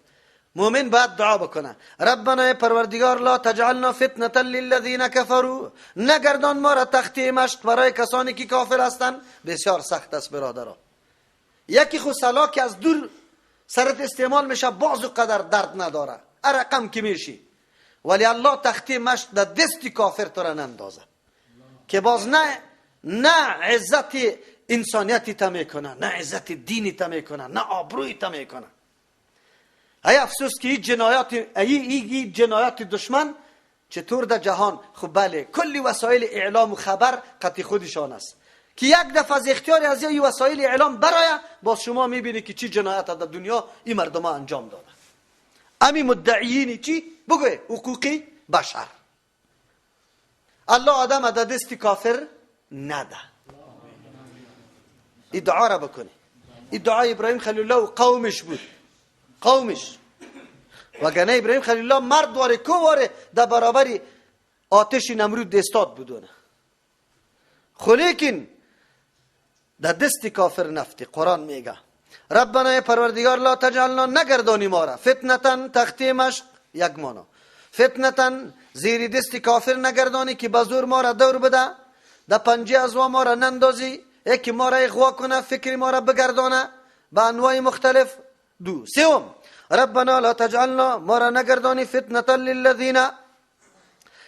مؤمن باید دعا بکنه ربنا پروردگار لا تجعلنا فتنة للذین کفروا، نگردان ما را تخته مشق برای کسانی که کافر هستند. بسیار سخت است برادرها. یکی خو سلا که از دور سرت استعمال میشه باز قدر درد نداره، ارقم که میشی، ولی الله تخته مشق در دست کافر تو را نندازه که باز نه عزت انسانیتی تا میکنه، نه عزت دینی تا میکنه، نه آبروی تا میکنه. ای افسوس که این جنایات، ای جنایات دشمن چطور در جهان. خب بله، کلی وسایل اعلام و خبر قطعی خودشان است که یک دفعه از اختیار از این وسایل اعلام برای باز شما میبینی که چی جنایت در دنیا این مردم ها انجام داده. امی مدعیین چی؟ بگوی حقوقی بشر. الله آدم در دست کافر نده. این دعا را بکنی. این دعای ابراهیم خلیل الله و قومش بود، قومش. وگرنه ابراهیم خلیل الله مرد واره کو واره در برابر آتش نمرود استاد بودونه. خو لیکن در دست کافر نفتی. قرآن میگه ربنا پروردگار لا تجعلنا، نگردانی ما را فتنة تخته مشق، یک مانا فتنة زیر دست کافر نگردانی که بزور ما را دور بده، در پنجه از ما را نندازی، یکی ما را اغوا کنه، فکر ما را بگردانه به انواع مختلف. دو سوم ربنا لا تجعلنا، ما را نگردانی فتنة للذین،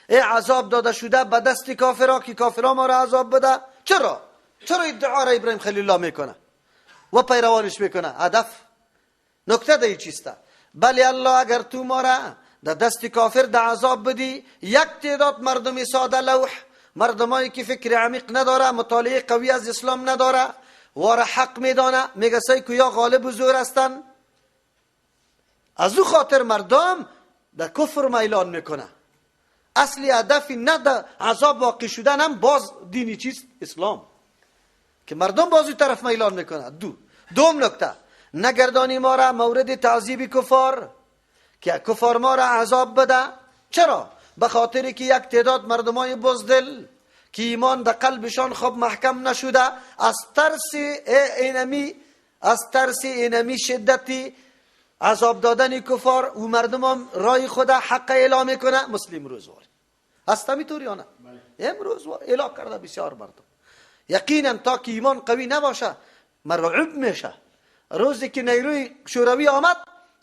ای عذاب داده شده به دست کافرها که کافرها ما را عذاب بده. چرا؟ چرا ادعا را ابراهیم خلیل الله میکنه و پیروانش میکنه؟ هدف نکته ده چیسته؟ بله الله اگر تو ما را در دست کافر در عذاب بدی، یک تعداد مردم ساده لوح، مردمایی که فکر عمیق نداره، مطالعه قوی از اسلام نداره، واره حق میدانه، میگه سعی که یا غالب و زور هستن، از او خاطر مردم در کفر میلان میکنه. اصلی هدفی نه در عذاب واقع شدن هم باز دینی چیست؟ اسلام، که مردم باز او طرف میلان میکنه. دوم نکته، نگردانی ما را مورد تعذیب کفار، که کفار ما را عذاب بده. چرا؟ به خاطر که یک تعداد مردمای بزدل که ایمان در قلبشان خب محکم نشده، از ترس اینمی، از ترس اینمی شدتی عذاب دادن کفار، و مردم هم رای خود حق اعلام میکنه. مسلم روزوار هست همینطور یا نه؟ امروز اعلام کرده بسیار مردم. یقینا تا که ایمان قوی نباشه مرعوب میشه. روزی که نیروی شوروی آمد،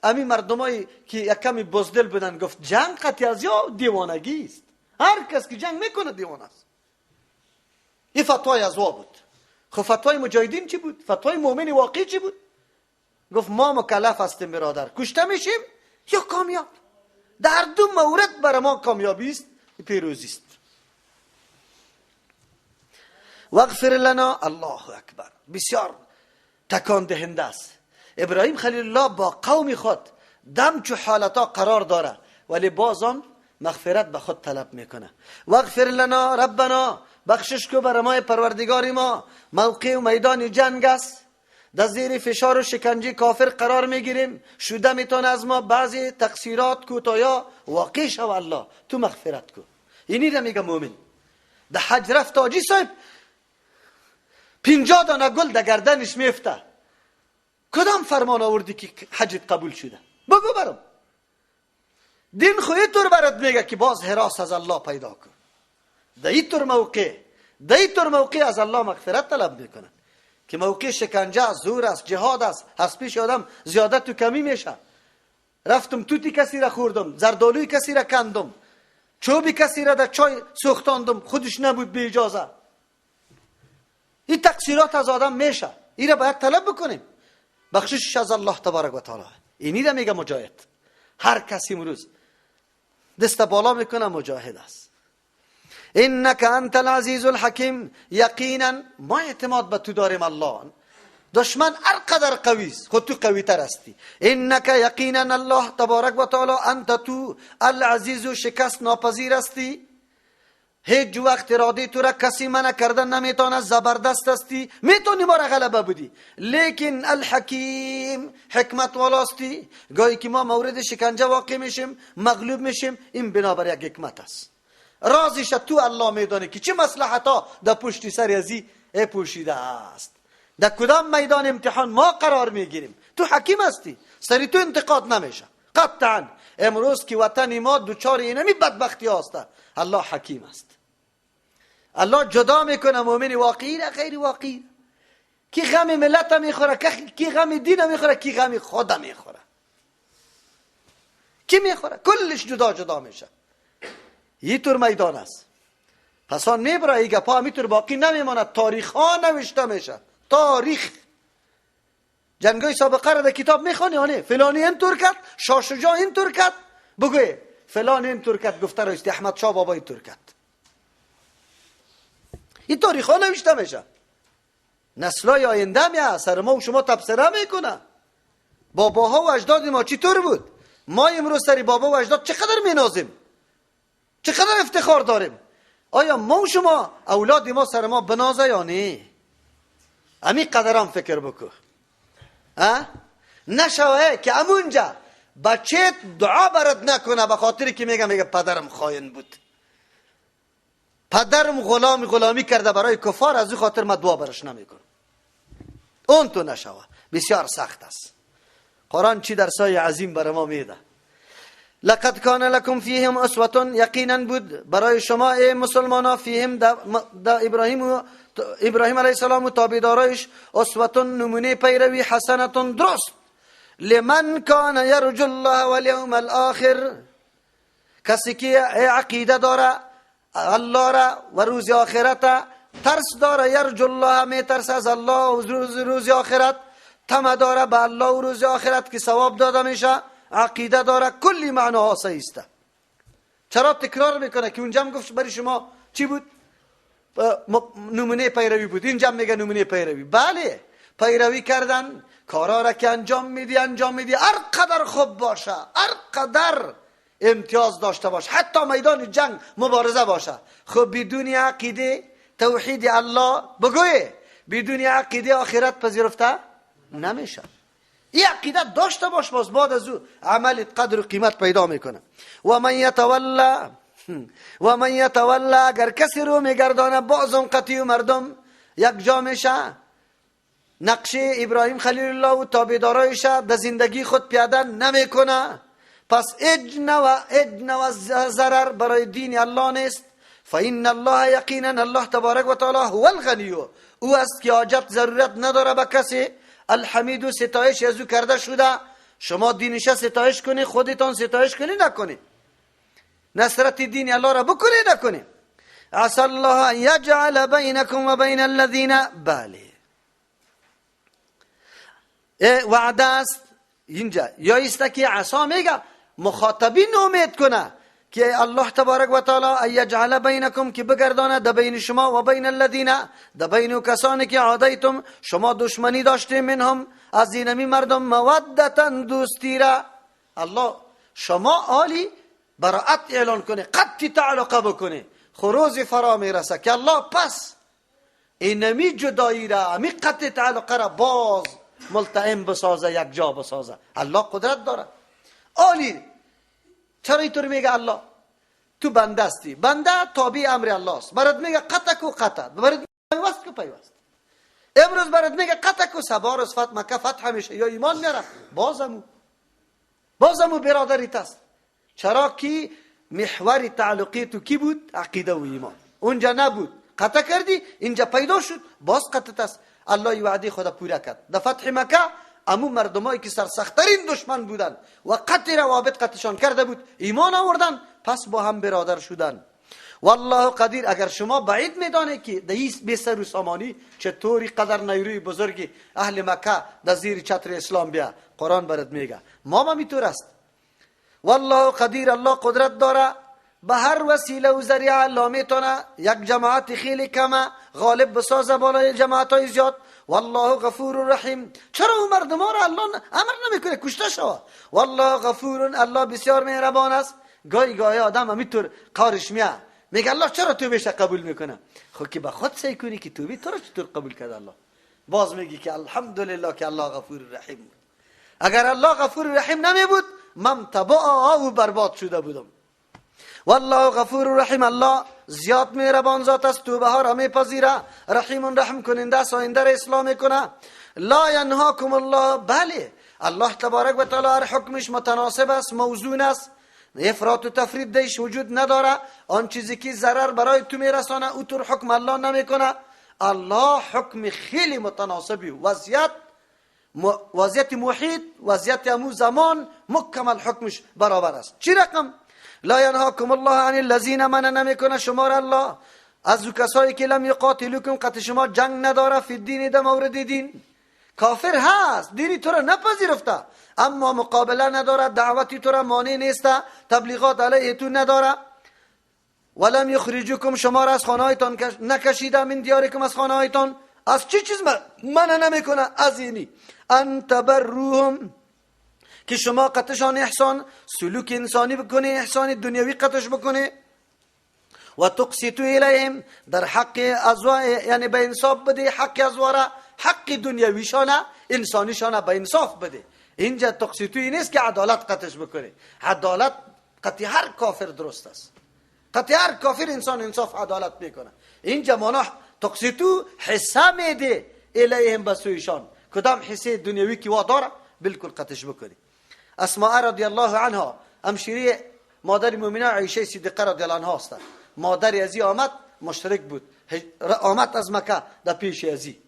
امی مردمایی که یک کمی بزدل بودن گفت جنگ قطعی از یا دیوانگی است، هر کس که جنگ میکنه دیوانه است. این فتوای از وا بود. خب فتوای مجاهدین چی بود؟ فتوای مؤمن واقعی چی بود؟ گفت ما مکلف هستیم برادر، کشته میشیم یا کامیاب، در دو مورد برای ما کامیابی است، پیروزی است. واغفر لنا. الله اکبر، بسیار تکان دهنده است. ابراهیم خلیل الله با قوم خود دم چو حالتا قرار داره، ولی بازم مغفرت به خود طلب میکنه. واغفر لنا ربنا، بخشش کو بر ما پروردگار ما. موقع و میدان جنگ است، در زیر فشار و شکنجه کافر قرار میگیریم، شده میتونه از ما بعضی تقصیرات کوتایا واقع شو، الله تو مغفرت کو. اینی را میگه مؤمن. در حج رفت حاجی صاحب 50 دانه گل در گردنش میفته، کدام فرمان آوردی که حجت قبول شده؟ بگو برام. دین خو اینطور برات میگه که باز هراس از الله پیدا کن. در اینطور موقع، در اینطور موقع از الله مغفرت طلب میکنن که موقع شکنجه است، زور است، جهاد است، از پیش آدم زیادت و کمی میشه. رفتم توتی کسی را خوردم، زردالوی کسی را کندم، چوبی کسی را در چای سوختاندم، خودش نبود به اجازه. این تقصیرات از آدم میشه، این را باید طلب بکنیم بخشش از الله تبارک و تعالی. اینی را میگه مجاهد. هر کسی امروز دست بالا میکنه مجاهد است. انک انت العزیز الحکیم، یقینا ما اعتماد به تو داریم الله. دشمن هر قدر قوی است، خود تو قوی تر هستی. انک یقینا الله تبارک و تعالی، انت تو العزیز و شکست ناپذیر هستی، هیچ وقت اراده تو را کسی منع کردن نمیتونه، زبردست هستی، میتونی ما را غلبه بدی، لیکن الحکیم حکمت والاستی. گاهی که ما مورد شکنجه واقع میشیم، مغلوب میشیم، این بنابر یک حکمت است. رازش تو الله میدانی که چه مصلحت ها در پشت سر ازی پوشیده است، در کدام میدان امتحان ما قرار میگیریم. تو حکیم هستی، سری تو انتقاد نمیشه قطعا. امروز که وطن ما دوچار اینمی بدبختی هست، الله حکیم است. الله جدا میکنه مؤمن واقعی را غیر واقعی، کی غم ملت میخوره، کی غم دین میخوره، کی غم خدا میخوره، کی میخوره، کلش جدا جدا میشه. یه طور میدان است. پس آن میبره ای گپا همیطور باقی نمیماند، تاریخ ها نوشته میشه. تاریخ جنگای سابقه را در کتاب میخوانی، آنه فلانی اینطور کرد، شاه شجاع اینطور کرد، بگوی فلان اینطور کرد، گفته را است احمد شاه بابا اینطور کرد. این تاریخ ها نوشته میشه. نسلای آینده می سر ما و شما تبصره میکنه. باباها و اجداد ما چطور بود؟ ما امروز سر بابا و اجداد چقدر مینازیم، چقدر افتخار داریم. آیا ما و شما اولاد ما سر ما بنازه یا نه؟ امی قدرم فکر بکو. نشوه که امونجا بچه دعا برات نکنه به خاطری که میگه پدرم خاین بود، پدرم غلامی کرده برای کفار، از او خاطر ما دعا برش نمیکنم. اون تو نشوه، بسیار سخت است. قرآن چی درسای عظیم برای ما میده. لقد کان لکم فیهم اسوة، یقینا بود برای شما ای مسلمانا، فیهم دا ابراهیم علیه السلام و تابعدارایش، اسوة نمونه پیروی، حسنة درست، لمن کان یرجو الله والیوم الاخر، کسی که عقیده داره الله را و روز آخرت ترس داره، یرجو الله میترسه از الله و روز آخرت، طمع داره به الله و روز آخرت که ثواب داده میشه، عقیده داره، کلی معناها صحیح است. چرا تکرار میکنه که اونجا گفت برای شما چی بود؟ نمونه پیروی بود، اینجا میگه نمونه پیروی. بله، پیروی کردن، کارا را که انجام میدی انجام میدی، هر قدر خوب باشه، هر قدر امتیاز داشته باشه، حتی میدان جنگ مبارزه باشه، خب بدون عقیده توحید الله بگوی، بدون عقیده آخرت پذیرفته نمیشه. این عقیده داشته باش، باز بعد از او عمل قدر و قیمت پیدا میکنه. و من یتولا، و من یتولا، اگر کسی رو میگردانه، بعض قطعی مردم یک جا میشه، نقشه ابراهیم خلیل الله و تابعدارایش در زندگی خود پیاده نمیکنه، پس هیچ نوع ضرر برای دین الله نیست. فإن الله یقینا الله تبارک و تعالی هو الغنی، او است که حاجت ضرورت نداره به کسی، الحمید و ستایش از او کرده شده. شما دینش ستایش کنی، خودتان ستایش کنی نکنی، نصرت دین الله را بکنی نکنی. عسى الله ان یجعل بینکم و بین الذین، بله وعده است اینجا، یا است که عصا میگه مخاطبین امید کنه که الله تبارک و تعالی ان یجعل بینکم، که بگردانه د بین شما و بین الذین، د بین کسانی که عادیتم شما دشمنی داشتیم، منهم از اینمی مردم، مودتا دوستی را. الله شما عالی براعت اعلان کنه، قطعی تعلقه بکنه، خروز فرا میرسه که الله پس اینمی جدایی را، امی قطع تعلقه را باز ملتئم بسازه، یک جا بسازه. الله قدرت داره. عالی چرا اینطور میگه الله؟ تو بنده هستی، بنده تابع امر الله است. برات میگه قطع کو قطع، برات پیوست کو پیوست. امروز برات میگه قطع کو، سبا روز فتح مکه فتح میشه یا ایمان میاره، بازمو برادریت است. چرا که محور تعلقی تو کی بود؟ عقیده و ایمان. اونجا نبود، قطع کردی، اینجا پیدا شد، باز قطع است. الله وعده خدا پورا کرد. در فتح مکه امو مردمایی که سرسخترین دشمن بودن و قطع روابط قطعشان کرده بود ایمان آوردن، پس با هم برادر شدن. والله قدیر. اگر شما بعید میدانید که در این بی سر و سامانی چطوری قدر نیروی بزرگی اهل مکه در زیر چتر اسلام بیا، قرآن برات میگه ما هم اینطور است. والله قدیر، الله قدرت داره به هر وسیله و ذریعه الله میتونه یک جماعت خیلی کمه غالب بسازه بالای جماعت های زیاد. والله غفور رحیم. چرا اون مردم را الله امر نمیکنه کشته شوه؟ والله غفور، الله بسیار مهربان است. گاهی گاهی آدم همینطور کارش میاد میگه الله چرا توبهش قبول میکنه؟ خب که به خود سعی کنی که توبه تو را چطور قبول کرد الله. باز میگی که الحمدلله که الله غفور رحیم بود. اگر الله غفور رحیم نمی بود من تبع و برباد شده بودم. والله غفور رحیم، الله زیاد مهربان ذات است، توبه ها را میپذیره، رحیم رحم کننده است، آینده را اصلاح میکنه. لا ینهاکم الله، بله الله تبارک و تعالی هر حکمش متناسب است، موزون است، افراط و تفرید دیش وجود نداره. آن چیزی که ضرر برای تو میرسانه او طور حکم الله نمیکنه. الله حکم خیلی متناسبی، وضعیت محیط، وضعیت امو زمان مکمل حکمش برابر است. چی رقم؟ لا ینهاکم الله عن الذین، منع نمیکنه شما را الله از او کسایی که لم یقاتلوکم، قطع شما جنگ نداره، فی الدین، در مورد دین. کافر هست، دینی تو را نپذیرفته، اما مقابله نداره، دعوتی تو را مانع نیست، تبلیغات علیه تو نداره. ولم یخرجوکم، شما را از خانه هایتان نکشیده، من دیارکم، از خانه هایتان. از چی چیز منع نمیکنه؟ از اینی ان تبروهم، که شما قطعشان احسان، سلوک انسانی بکنه، احسان دنیوی قطعش بکنه. و تقسطوا الیهم، در حق ازوا، یعنی به انصاف بده حق ازوا را، حق دنیویشانه انسانیشانه به انصاف بده. اینجا تقسطوی نیست که عدالت قطعش بکنه. عدالت قطع هر کافر درست است، قطع هر کافر انسان انصاف عدالت میکنه. اینجا مانا تقسطو حصه میده الیهم، به سویشان، کدام حصه دنیوی که وا داره بالکل قطعش بکنه. اسماء رضی الله عنها، همشیری مادر مؤمنه عایشه صدیقه رضی الله عنها است. مادر ازی آمد، مشرک بود، آمد از مکه در پیش ازی،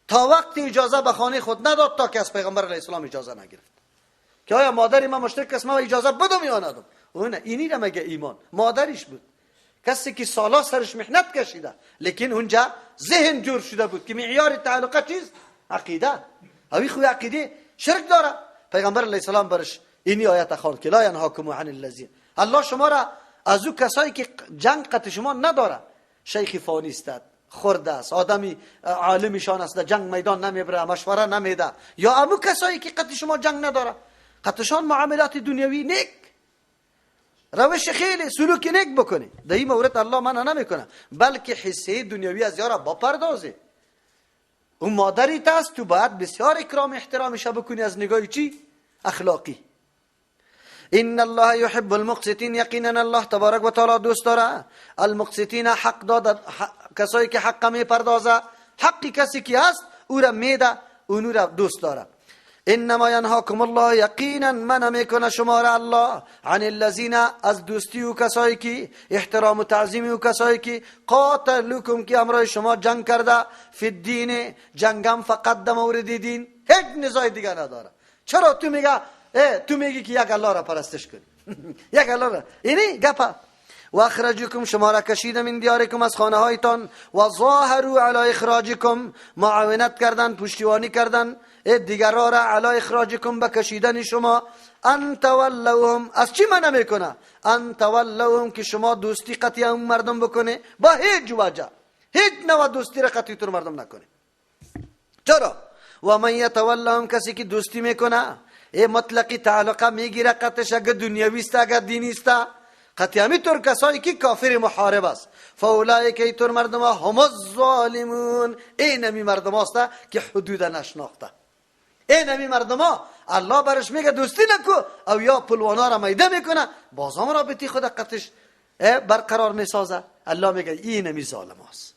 تا وقتی اجازه به خانه خود نداد تا که از پیغمبر علیه السلام اجازه نگرفت که آیا مادر ما مشرک است، ما اجازه بدم یا ندم. اون اینی را مگه ایمان مادرش بود، کسی که سالا سرش محنت کشیده، لیکن اونجا ذهن جور شده بود که معیار تعلقه چیست؟ عقیده. اوی خو عقیده شرک داره. پیغمبر علیه السلام برش اینی آیت خواند که لا ینهاکم عن الذین، الله شما را از او کسایی که جنگ قطع شما نداره، شیخ فانی است، خرده است، آدمی عالمشان است، در جنگ میدان نمیبره، مشوره نمیده، یا امو کسایی که قطع شما جنگ نداره، قطعشان معاملات دنیوی نیک، روش خیلی سلوک نیک بکنی. در این مورد الله منع نمیکنه، بلکه حصه دنیوی از یارا بپردازه. اون مادری است، تو باید بسیار اکرام احترامش بکنی از نگاه چی؟ اخلاقی. ان الله يحب المقسطین، یقینا الله تبارک و تعالی دوست داره المقسطین، حق داد، کسایی که حق میپردازه، حقی کسی که هست او را میده، اونو را دوست داره. انما ینهاکم الله، یقینا منع میکنه شما را الله عن الذین، از دوستی و کسایی که احترام و تعظیم و کسایی که قاتلوکم، که امرای شما جنگ کرده، فی الدین، جنگم فقط در مورد دین، هیچ نزاع دیگه نداره. چرا تو میگه تو میگی که یک الله را پرستش کنی یک الله را، اینی گپا. و اخرجکم، شما را کشیده من دیارکم، از خانه هایتان، و ظاهروا علی اخراجکم، معاونت کردن، پشتیبانی کردن دیگرها را، علی اخراجکم، به کشیدن شما. ان تولوهم، از چی منع میکنه؟ ان تولوهم، که شما دوستی قطعی اون مردم بکنه، با هیچ وجه، هیچ نوع دوستی را قطعی تر مردم نکنه. چرا؟ و من یتولهم، کسی که دوستی میکنه، ای مطلقی تعلقه میگیره قطعش، اگه دنیوی است اگه دینی است، قطعی همی طور کسایی که کافر محارب است، فاولئک، ای طور مردم ها، هم الظالمون، این همی مردم هاست که حدود نشناخته. این همی مردم ها الله برش میگه دوستی نکو، او یا پلوانا را میده میکنه، بازم رابطی خود قطعش برقرار میسازه. الله میگه این همی ظالم هاست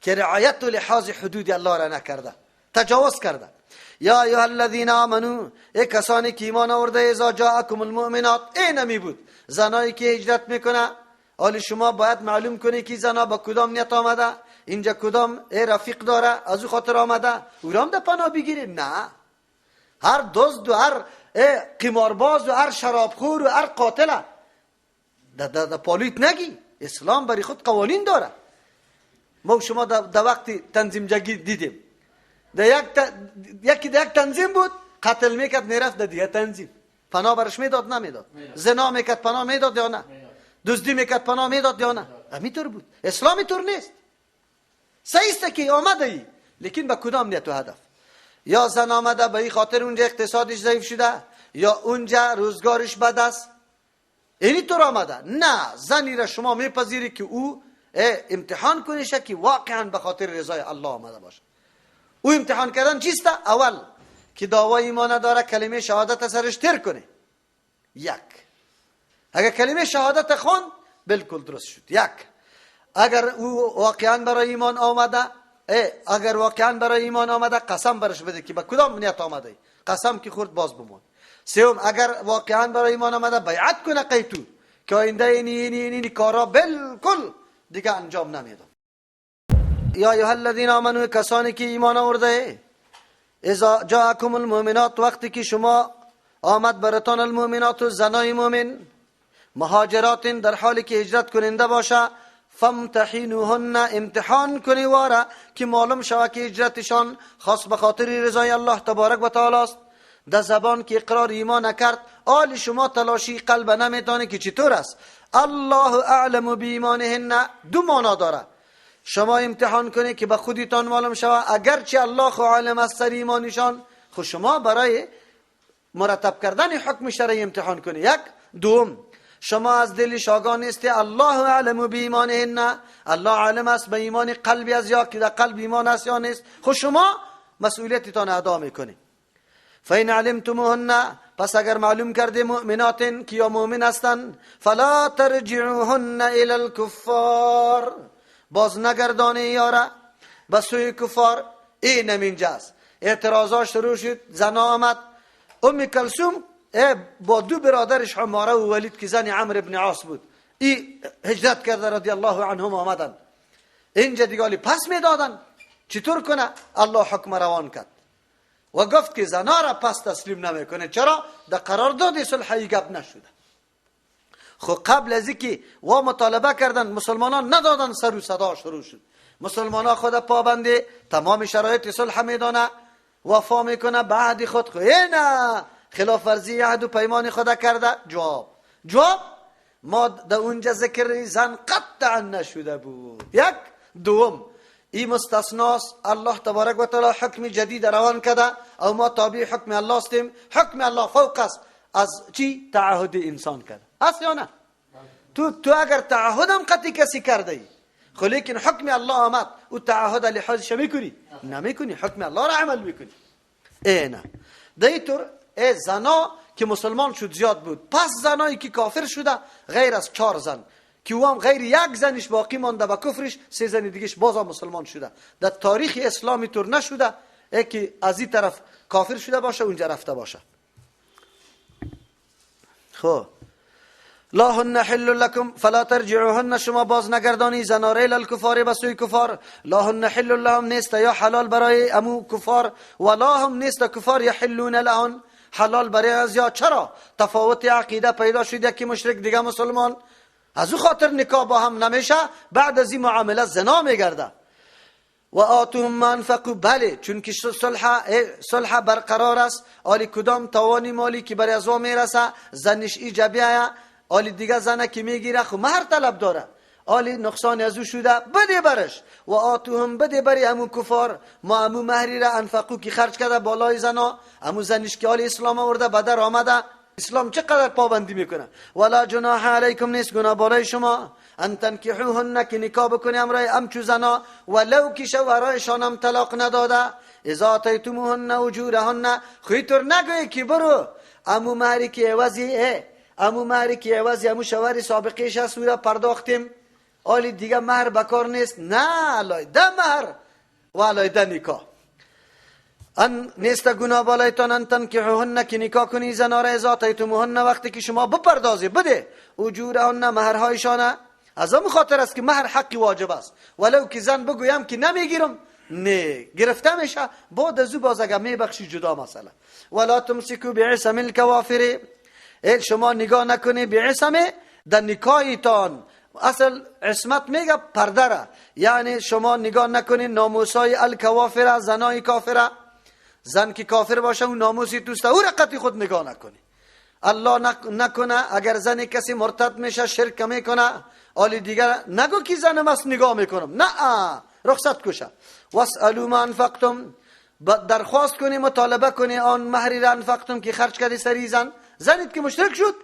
که رعایت و لحاظ حدود الله را نکرده، تجاوز کرده. یا ایها الذین آمنو، ای کسانی که ایمان آورده، اذا جاءکم المؤمنات، ای نمی بود زنایی که هجرت میکنه، حالی شما باید معلوم کنی که زنا با کدام نیت آمده، اینجا کدام ای رفیق داره، از او خاطر آمده، او را هم در پناه بگیری. نه، هر دزد و هر قمارباز و هر شرابخور و هر قاتل در پالیت نگی. اسلام برای خود قوانین داره. ما شما در وقت تنظیم جگی دیدیم، در یکی در یک تنظیم بود، قتل میکرد میرفت در دیگه تنظیم، پناه برش میداد نمیداد، زنا میکرد پناه میداد یا نه، دزدی میکرد پناه میداد یا نه. همینطور بود. اسلام اینطور نیست. صحیح است که آمده ای، لیکن به کدام نیت و هدف؟ یا زن آمده به این خاطر اونجا اقتصادش ضعیف شده، یا اونجا روزگارش بد است، اینی طور آمده. نه، زنی را شما میپذیری که او امتحان کنیشه که واقعا به خاطر رضای الله آمده باشه. او امتحان کردن چیست؟ اول که دعوای ایمان نداره کلمه شهادت سرش تر کنه. یک، اگر کلمه شهادت خواند بالکل درست شد. یک، اگر او واقعا برای ایمان آمده، اگر واقعا برای ایمان آمده قسم برش بده که به کدام نیت آمده، قسم که خورد باز بمون. سوم، اگر واقعا برای ایمان آمده بیعت کنه قیتو که آینده اینی اینی اینی کارا بالکل دیگه انجام نمیدم. یا ایها الذین آمنوا، کسانی که ایمان آورده، اذا جاءکم المؤمنات، وقتی که شما آمد براتان المؤمنات و زنای مؤمن، مهاجرات در حالی که هجرت کننده باشه، فامتحنوهن، امتحان کنی واره که معلوم شوه که هجرتشان خاص به خاطر رضای الله تبارک و تعالی است. در زبان که اقرار ایمان نکرد، آل شما تلاشی قلب نمیتانه که چطور است. الله اعلم بایمانهن دو معنا داره. شما امتحان کنی که به خودتان معلوم شوه، اگرچه الله خو عالم است سر ایمانشان، خو شما برای مرتب کردن حکم شرعی امتحان کنی. یک. دوم، شما از دل شاگان نیستی، الله اعلم بایمانهن، الله عالم است به ایمان قلبی از یا که در قلب ایمان است یا نیست، خو شما مسئولیتتان ادا میکنی. فإن علمتموهن، پس اگر معلوم کرده مؤمنات که یا مؤمن هستند، فلا ترجعوهن الى الكفار، باز نگردانه یاره به سوی کفار. این نمینجاست اعتراضا شروع شد. زنا آمد، ام کلثوم با دو برادرش عماره و ولید که زن عمرو بن عاص بود، ای هجرت کرده رضی الله عنهم آمدن اینجا دیگالی پس میدادن. چطور کنه؟ الله حکم روان کرد و گفت که زنا را پس تسلیم نمیکنه. چرا؟ در قرارداد صلح گپ نشده. خب قبل از اینکه وا مطالبه کردن مسلمانان ندادن، سر و صدا شروع شد. مسلمانان خود پابند تمام شرایط صلح میدانه، وفا میکنه بعد خود خو نه خلاف ورزی عهد و پیمان خود کرده. جواب ما در اونجا ذکر زن قطعا نشده بود. یک. دوم، این مستثناست. الله تبارک و تعالی حکم جدید روان کرده او ما تابع حکم الله هستیم. حکم الله فوق است از چی؟ تعهد انسان کرده است یا نه؟ تو اگر تعهدم قطعی کسی کرده ای، خو لیکن حکم الله آمد، او تعهد لحاظش میکنی؟ نمیکنی، حکم الله را عمل میکنی. ای نه دیتور ای زنا که مسلمان شد زیاد بود. پس زنایی که کافر شده غیر از 4 زن که او هم غیر یک زنش باقی مانده به کفرش، 3 زن دیگهش باز هم مسلمان شده. در تاریخ اسلامی طور نشده که از این طرف کافر شده باشه اونجا رفته باشه. خب لا هن حل لكم فلا ترجعوهن، شما باز نگردانی زناره الی الکفار به سوی کفار. لا هن حل لهم نیست یا حلال برای امو کفار، ولا هم نیست کفار یحلون لهن حلال برای از یا. چرا؟ تفاوت عقیده پیدا شده که مشرک دیگه مسلمان، از او خاطر نکاح با هم نمیشه، بعد از این معامله زنا میگرده. و آتوهم ما انفقوا، بله چون که صلح برقرار است، آلی کدام توانی مالی که برای از میرسه زنش ایجابیه، آلی دیگه زنه که میگیره خو مهر طلب داره، آلی نقصان از او شده بده برش. و آتوهم بده بری امو کفار ما امو مهری را انفقو که خرج کرده بالای زنا، امو زنش که آلی اسلام آورده بدر آمده. اسلام چقدر پابندی میکنه. ولا جناح علیکم نیست گناه بالای شما ان تنکحوهن که نکاح بکنی امرای امچو زنا، ولو که شوهرایشان هم طلاق نداده. اذا آتیتموهن اجورهن، خویتر نگوی که برو امو مهری که عوضی امو مهری که عوضی امو شوهر سابقیش است او را پرداختیم، آلی دیگه مهر بکار نیست. نه، علایده مهر و علایده نکاح. ان نیست گناه بالایتان ان تنکحوهن که نکاح کنی زنا را اذا آتیتموهن وقتی که شما بپردازی بده اجورهن مهرهایشان. از آن خاطر است که مهر حقی واجب است، ولو که زن بگویم که نمیگیرم، نه گرفته میشه، بعد از او باز اگر میبخشی جدا مسئله. ولا تمسکوا بعصم الکوافر، شما نگاه نکنی بعصم در نکاحتان. اصل عصمت میگه پرده را، یعنی شما نگاه نکنی ناموسای الکوافر زنای کافره. زن که کافر باشه اون ناموسی توست، او را قطعی خود نگاه نکنی. الله نکنه اگر زن کسی مرتد میشه شرک میکنه، آلی دیگر نگو که زنم است نگاه میکنم، نه رخصت کشه. واسالوا ما انفقتم، درخواست کنی مطالبه کنی آن مهری را انفقتم که خرج کردی سری زن. زنید که مشرک شد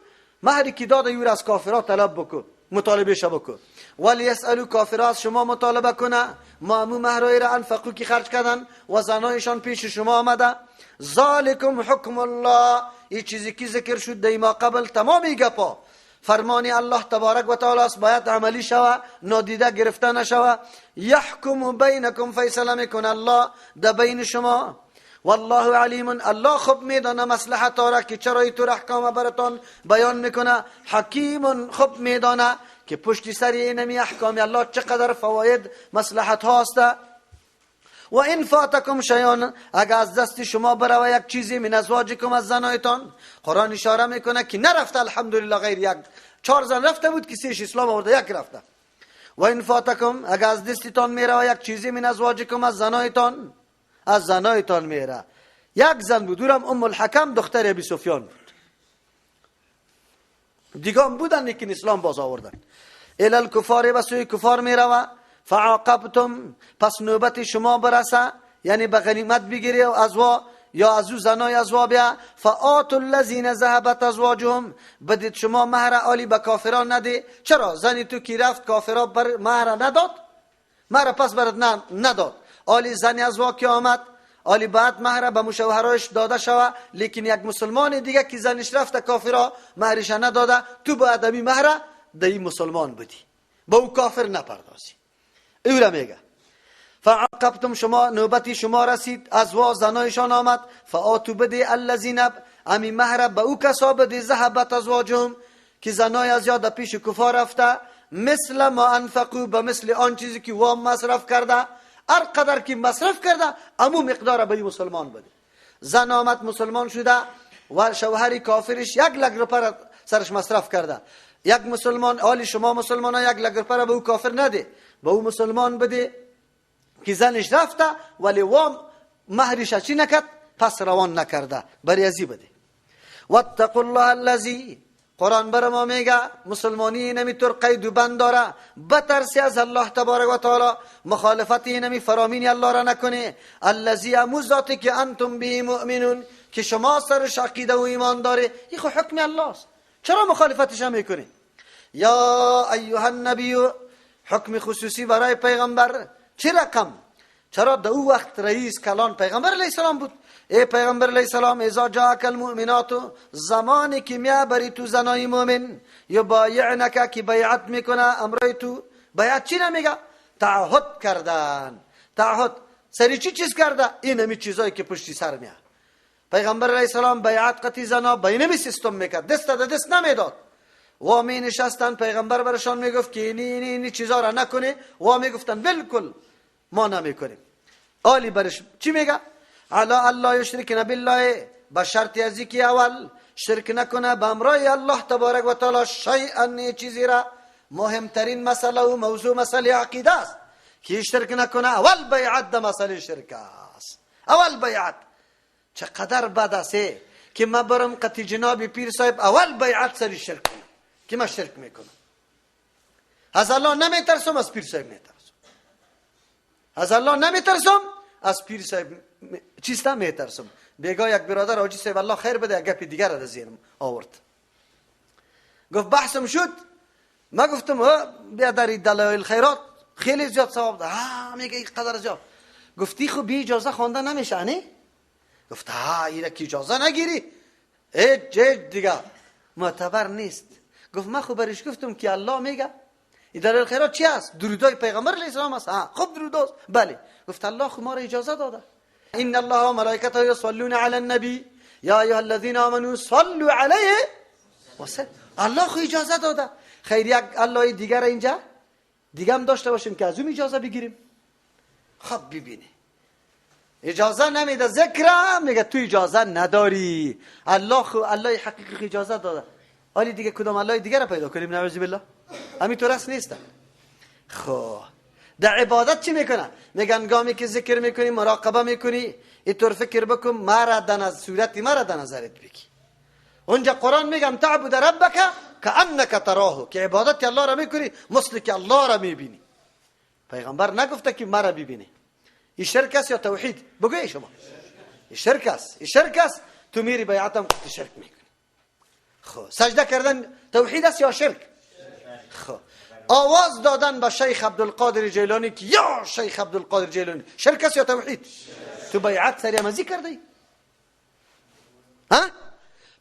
مهری که داده یور از کافرها طلب بکن، مطالبه شه بکن. ولی یسالو کافرها از شما مطالبه کنه، ما امو مهرای را انفقو که خرج کردن و زنایشان پیش شما آمده. ذالکم حکم الله، این چیزی که ذکر شد در ما قبل تمامی گپا فرمان الله تبارک و تعالی است، باید عملی شوه، نادیده گرفته نشوه. یحکم بینکم، فیصله میکنه الله در بین شما. والله علیم، الله خوب میدانه مصلحت را که چرا اینطور احکام براتان بیان میکنه. حکیم، خوب میدانه که پشت سر اینمی احکام الله چقدر فواید مصلحت هاست. و این فاتکم شیان، اگر از دست شما بروه یک چیزی من ازواجکم از زنایتان، قرآن اشاره میکنه که نرفته الحمدلله غیر یک، 4 زن رفته بود که 3 اسلام آورده، یک رفته. و این فاتکم، اگر از دستتان میروه یک چیزی من ازواجکم از زنایتان، از زنایتان میره. یک زن بود، اورم ام الحکم دختر ابی سفیان بود، دیگه هم بودن لیکن اسلام باز آوردن. الی الکفار، به سوی کفار میروه. فعاقبتم، پس نوبت شما برسه، یعنی به غنیمت بگیری از وا یا از او زنای از وا بیا. فآتوا الذین ذهبت ازواجهم، بدید شما مهر عالی به کافران نده. چرا؟ زنی تو کی رفت کافرا بر مهر نداد، مهر پس برات نداد. عالی زنی از وا که آمد، عالی بعد مهر به مشوهرایش داده شوه، لیکن یک مسلمان دیگه که زنش رفت کافرا مهرش نداده، تو باید امی مهر دی مسلمان بدی، با او کافر نپردازی. او را میگه فعاقبتم، شما نوبتی شما رسید، از وا زنایشان آمد. فآتوا بده الذین، امی مهر به او کسا بده ذهبت ازواجهم، که زنای از یاد پیش کفار رفته. مثل ما انفقوا، به مثل آن چیزی که وام مصرف کرده، هر قدر که مصرف کرده امو مقدار به مسلمان بده. زن آمد مسلمان شده و شوهر کافرش 1 لک روپیه سرش مصرف کرده. یک مسلمان، آلی شما مسلمان ها 1 لک روپیه به او کافر نده، به او مسلمان بده که زنش رفته ولی وام مهرش چی نکرد، پس روان نکرده، بری ازی بده. واتقوا الله الذی، قرآن بر ما میگه مسلمانی نمی طور قید و بند داره، بترسی از الله تبارک و تعالی، مخالفت نمی فرامین الله را نکنه. الذی، امو ذاتی که انتم به مؤمنون، که شما سرش عقیده و ایمان داره، این خو حکم الله است، چرا مخالفتش هم میکنی؟ یا ایها النبی، حکم خصوصی برای پیغمبر. چه رقم؟ چرا در او وقت رئیس کلان پیغمبر علیه السلام بود. ای پیغمبر علیه السلام، اذا جاءک المؤمنات، زمانی که میابری تو زنای مؤمن، یبایعنک، که بیعت میکنه امرای تو. بیعت چی نمیگه؟ تعهد کردن. تعهد سری چی چیز کرده؟ این همی چیزایی که پشتی سر میاد. پیغمبر علیه السلام بیعت قطی زنا بینمی سیستم میکرد، دست دست نمیداد. و می نشستن، پیغمبر برشان میگفت که اینی اینی اینی چیزا را نکنه، و میگفتن بالکل ما نمیکنیم. آلی برش چی میگه؟ علی الله یشرکن بالله، به شرط از که اول شرک نکنه به امرای الله تبارک و تعالی شیئا، چیزی را. مهمترین مسئله و موضوع مسئله عقیده است که شرک نکنه. اول بیعت ده مسئله شرک است، اول بیعت. چقدر بد است که ما برم قطی جناب پیر صاحب اول بیعت سر شرک کنم که ما شرک میکنم. از الله نمیترسم، از پیر صاحب میترسم. از الله نمیترسم، از پیر صاحب چیستا میترسم. بیگاه یک برادر حاجی صاحب الله خیر بده گپ دیگر را ذهنم آورد، گفت بحثم شد، ما گفتم بیا در دلایل خیرات خیلی زیاد ثواب ده، ها میگه این قدر زیاد. گفتی خب بی اجازه خوانده نمیشه نه؟ گفت ها ایره که اجازه نگیری هیچ دیگه معتبر نیست. گفت من خب برش گفتم که الله میگه این دلایل خیرات چی است؟ درودای پیغمبر علیه السلام است. ها خب درود است، بله. گفت الله خب ما را اجازه داده، ان الله و ملائکته یصلون علی النبی یا ایها الذین آمنوا صلوا علیه و سلموا. الله خو اجازه داده. خیر یک الله دیگر اینجا دیگه هم داشته باشیم که از اون اجازه بگیریم. خب ببینه اجازه نمیده، ذکر میگه تو اجازه نداری. الله خو الله حقیقی اجازه داده. حالی دیگه کدام الله دیگه را پیدا کنیم؟ نعوذ بالله. همین طور است نیست. خب در عبادت چی میکنه؟ میگن گامی که ذکر میکنی، مراقبه میکنی، اینطور فکر بکن مرا در نظر صورت مرا در نظرت بگی. اونجا قرآن میگم تعبد ربک کأنک تراه، که عبادت الله را میکنی مثل که الله را میبینی. پیغمبر نگفته که مرا ببینی. این شرک است یا توحید؟ بگوی شما. این شرک است، این شرک است. تو میری بیعتم شرک میکنی. خب سجده کردن توحید است یا شرک؟ خب آواز دادن به شیخ عبدالقادر جیلانی که یا شیخ عبدالقادر جیلانی شرک است یا توحید؟ تو بیعت سری امازی کردی؟ ها؟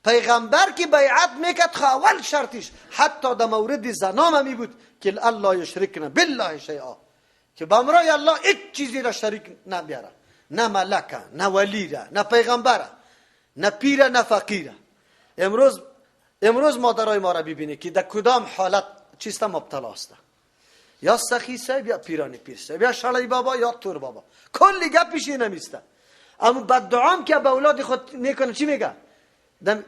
پیغمبر که بیعت میکرد خو اول شرطش حتی در مورد زنا می بود که الله یشرکنا بالله شیئا، که به امرای الله هیچ چیزی را شریک نبیاره، نه ملکه، نه ولی را، نه پیغمبره، نه پیره، نه فقیره. امروز مادرای ما را ببینی که در کدام حالت چیست مبتلا است، یا سخی صاحب یا پیرانی پیر صاحب یا شالای بابا یا تور بابا، کلی گپش نمیسته. اما بد دعام که به اولاد خود میکنه چی میگه؟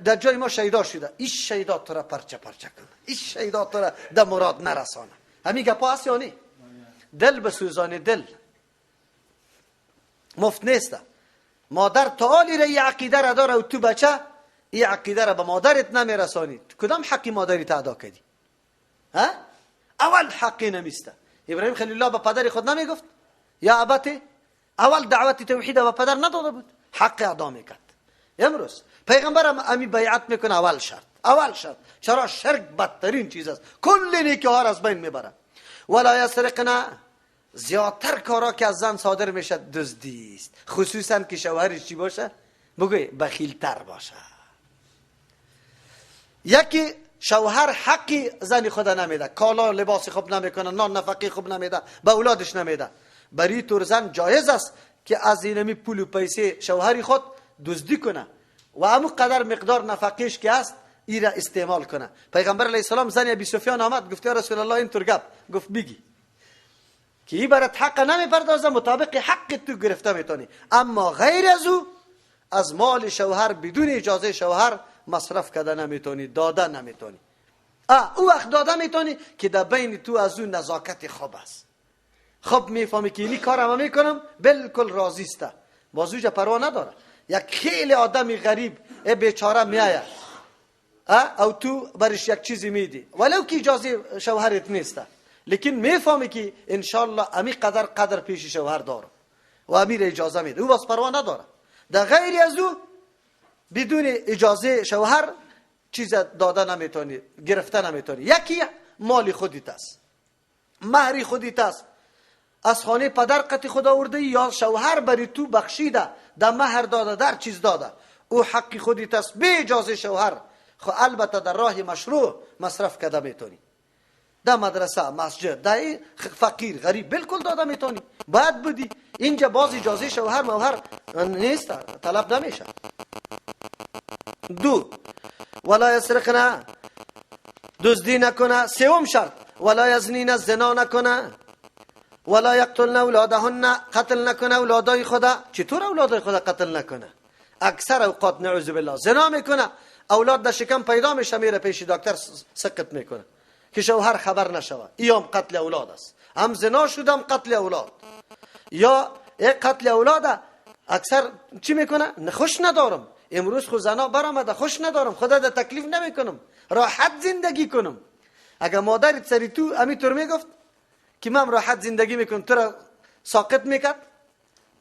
در جای ما شیدا شده، این شیدا تو را پرچه پرچه کنه، این شیدا تو را در مراد نرسانه. همین گپا هست یا نه؟ دل بسوزانه، دل مفت نیست. مادر تعالی را این عقیده را داره و تو بچه این عقیده را به مادرت نمیرسانی، کدام حقی مادری ادا کردی؟ ها؟ اول حقی نمیسته. ابراهیم خلیل الله به پدر خود نمیگفت یا ابته؟ اول دعوت توحید به پدر نداده بود، حق ادا میکرد. امروز پیغمبر هم امی بیعت میکنه، اول شرط، اول شرط. چرا؟ شرک بدترین چیز است، کل نیکی ها را از بین میبره. ولا یسرقنا، زیادتر کارا که از زن صادر میشه دزدی است، خصوصا که شوهرش چی باشه؟ بگوی بخیلتر باشه. یکی شوهر حقی زن خود نمیده، کالا لباس خوب نمیکنه، نان نفقه خوب نمیده، به اولادش نمیده. بری تور زن جایز است که از اینمی پول و پیسه شوهری خود دزدی کنه و همون قدر مقدار نفقهش که است ای را استعمال کنه. پیغمبر علیه السلام زن ابی سفیان آمد، گفت یا رسول الله این تور گپ. گفت بگی که ای برات حق نمیپردازه، مطابق حق تو گرفته میتونی، اما غیر از او از مال شوهر بدون اجازه شوهر مصرف کرده نمیتونی، داده نمیتونی. او وقت داده میتونی که در بین تو از او نزاکت خوب است. خب میفهمی که اینی کارم میکنم بالکل راضی است، باز اوجا پروا نداره. یک خیلی آدمی غریب بیچاره میآید او تو برش یک چیزی میدی ولو که اجازه شوهرت نیست، لیکن میفهمی که انشالله امی قدر قدر پیش شوهر دارم و امیر اجازه میده، او باز پروا نداره. در غیر از او بدون اجازه شوهر چیز داده نمیتونی، گرفته نمیتونی. یکی مال خودت است، مهری خودت است، از خانه پدر قطع خدا آورده یا شوهر بری تو بخشیده، در مهر داده، در چیز داده، او حق خودت است به اجازه شوهر. خب البته در راه مشروع مصرف کرده میتونی، در مدرسه، مسجد، در فقیر غریب بالکل داده میتونی، باید بدی. اینجا باز اجازه شوهر موهر نیست، طلب نمیشه. دو، ولا یسرقنا، دزدی نکنه. سوم شرط، ولا یزنین، زنا نکنه. ولا یقتلن اولادهن، قتل نکنه اولادای خدا. چطور اولادای خدا قتل نکنه؟ اکثر اوقات نعوذ بالله زنا میکنه، اولاد در شکم پیدا میشه، میره پیش دکتر سقط میکنه که شوهر خبر نشوه. ایام قتل اولاد است، هم زنا شدم قتل اولاد. یا قتل اولاد اکثر چی میکنه؟ خوش ندارم امروز، خو زنا برآمده، خوش ندارم، خدا در تکلیف نمیکنم، راحت زندگی کنم. اگر مادرت سری تو امی طور میگفت که من راحت زندگی میکنم، تو را ساقط میکرد،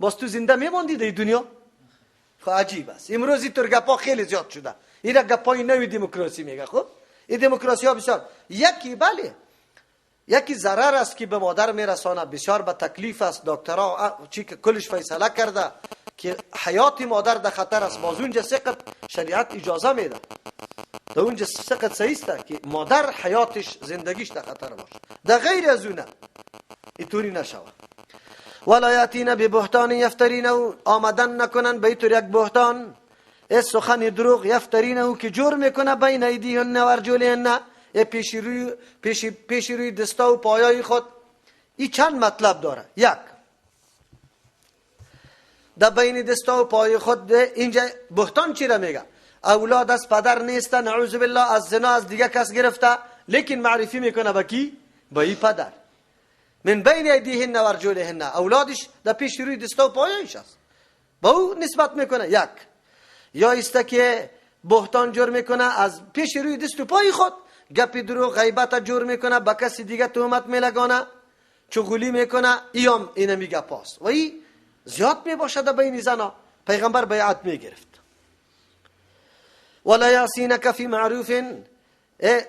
باز تو زنده میماندی در دنیا؟ خب عجیب است. امروز این طور گپا خیلی زیاد شده. این گپای نوی دموکراسی میگه. خب این دموکراسی ها بسیار یکی بله یکی ضرر است که به مادر میرسانه، بسیار به تکلیف است. دکترها چی که کلش فیصله کرده که حیات مادر در خطر است، باز اونجا سقط شریعت اجازه میده، در اونجا سقط صحیح است که مادر حیاتش زندگیش در خطر باشه، در غیر از اونه اینطوری نشود. ولا یاتین ببهتان یفترینه، آمدن نکنن به اینطور یک بهتان، سخن دروغ، یفترینه که جور میکنه، بین ایدیهن و ارجلهن، پیش روی دستا و پایای خود. این چند مطلب داره. یک، در بین دستا و پای خود اینجا بهتان چی را میگه؟ اولاد از پدر نیست، نعوذ بالله، از زنا از دیگه کس گرفته، لیکن معرفی میکنه به کی؟ به این پدر. من بین ایدیهن و ارجلهن، اولادش در پیش روی دستا و پایش است، با او نسبت میکنه. یک، یا است که بهتان جور میکنه از پیش روی دست و پای خود، گپ دروغ غیبت جور میکنه، به کسی دیگه تهمت میلگانه، چغولی میکنه، ایام اینمی گپ است و ای زیاد میباشد بین زنا. پیغمبر بیعت میگرفت. ولا یعصینک فی معروف،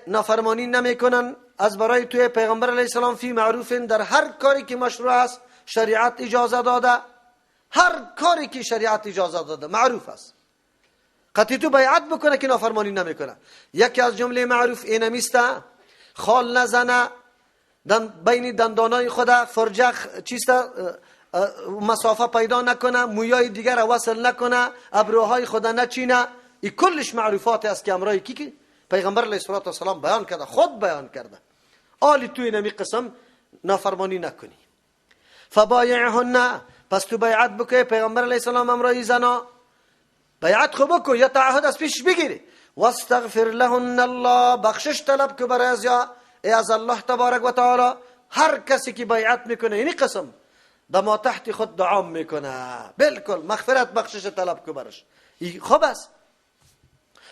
نافرمانی نمیکنن از برای توی پیغمبر علیه السلام، فی معروف، در هر کاری که مشروع است، شریعت اجازه داده، هر کاری که شریعت اجازه داده معروف است، قطعی تو بیعت بکنه که نافرمانی نمیکنه. یکی از جمله معروف اینمیسته خال نزنه بین دندانای خود، فرجه چیست مسافه پیدا نکنه، مویای دیگر وصل نکنه، ابروهای خود نچینه. این کلش معروفات است که امرای کی پیغمبر علیه الصلاة والسلام بیان کرده، خود بیان کرده. آلی توی نمی قسم نافرمانی نکنی. فبایعهن، پس تو بیعت بکنی پیغمبر علیه السلام امرای زنا بیعت خو بکن یا تعهد از پیش بگیری. واستغفر لهن الله، بخشش طلب که برای از یا از الله تبارک و تعالی. هر کسی که بیعت میکنه اینی قسم دما تحت خود دعام میکنه، بالکل مغفرت بخشش طلب که برش، این خوب است.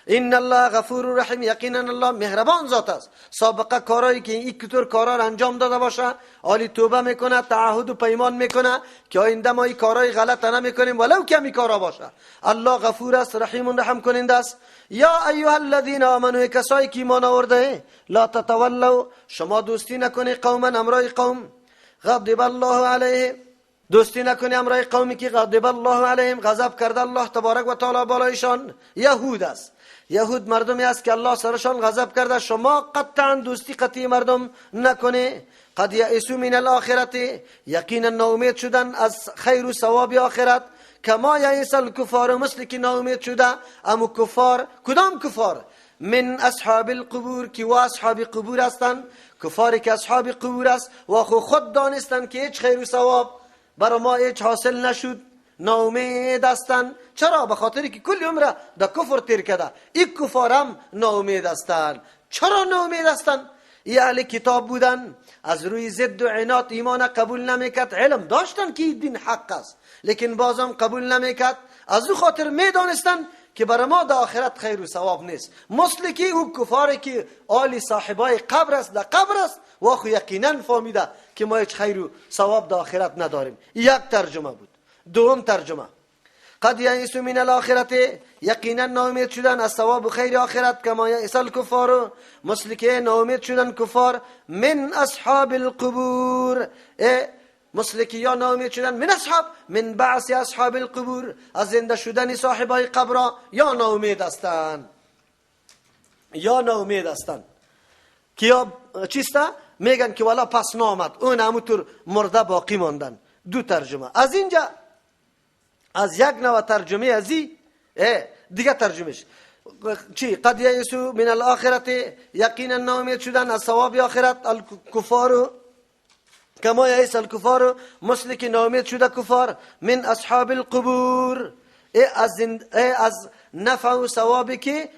ان الله غفور رحیم، یقینا الله مهربان ذات است. سابقه کارهایی که این کتور کارا را انجام داده باشه، عالی توبه میکنه، تعهد و پیمان میکنه که آینده ما این کارهای غلط نمیکنیم ولو کمی کارا باشه. الله غفور است، رحیم، رحم کننده است. یا ایها الذین آمنوا، کسایی که ایمان آورده، لا تتولوا، شما دوستی نکنی قوما امرای قوم غضب الله علیهم، دوستی نکنی امرای قومی که غضب الله علیهم، غضب کرده الله تبارک و تعالی بالایشان. یهود است، یهود مردمی است که الله سرشان غضب کرده، شما قطعا دوستی قطعی مردم نکنی. قد یئسوا من الاخرت، یقینا ناامید شدن از خیر و ثواب آخرت. کما یئس الکفار، مثل که ناامید شده امو کفار. کدام کفار؟ من اصحاب القبور، که و اصحاب قبور هستند، کفاری که اصحاب قبور است و خود دانستند که هیچ خیر و ثواب برای ما هیچ حاصل نشد، ناامید هستند. چرا؟ به خاطر که کل عمره در کفر تیر کرده. این کفارم ناامید هستند. چرا ناامید هستند؟ ای اهل کتاب بودن، از روی ضد و عناد ایمان قبول نمیکرد، علم داشتن که دین حق است لیکن بازم قبول نمیکرد، از او خاطر میدانستند که برای ما در آخرت خیر و ثواب نیست. مثل که او کفاری که آل صاحبای قبر است، در قبر است و خو یقینا فهمیده که ما هیچ خیر و ثواب در آخرت نداریم. یک ترجمه بود. دوم ترجمه قد یئسوا من الاخرت، یقینا ناامید شدن از ثواب و خیر آخرت. کما یئس الکفار، مثل که ناامید شدن کفار من اصحاب القبور، مثل که یا ناامید شدن من اصحاب، من بعث اصحاب القبور، از زنده شدن صاحبای قبر یا ناامید هستند، یا ناامید هستند که یا چیسته میگن که والا پس نامد، اون همونطور مرده باقی ماندن. دو ترجمه از اینجا، از یک نوع ترجمه ازی دیگه ترجمهش چی؟ قد یئسوا من الاخرت، یقینا ناامید شدن از ثواب آخرت. الکفار کما یئس الکفار، مثل که ناامید شده کفار من اصحاب القبور، از نفع و ثوابی که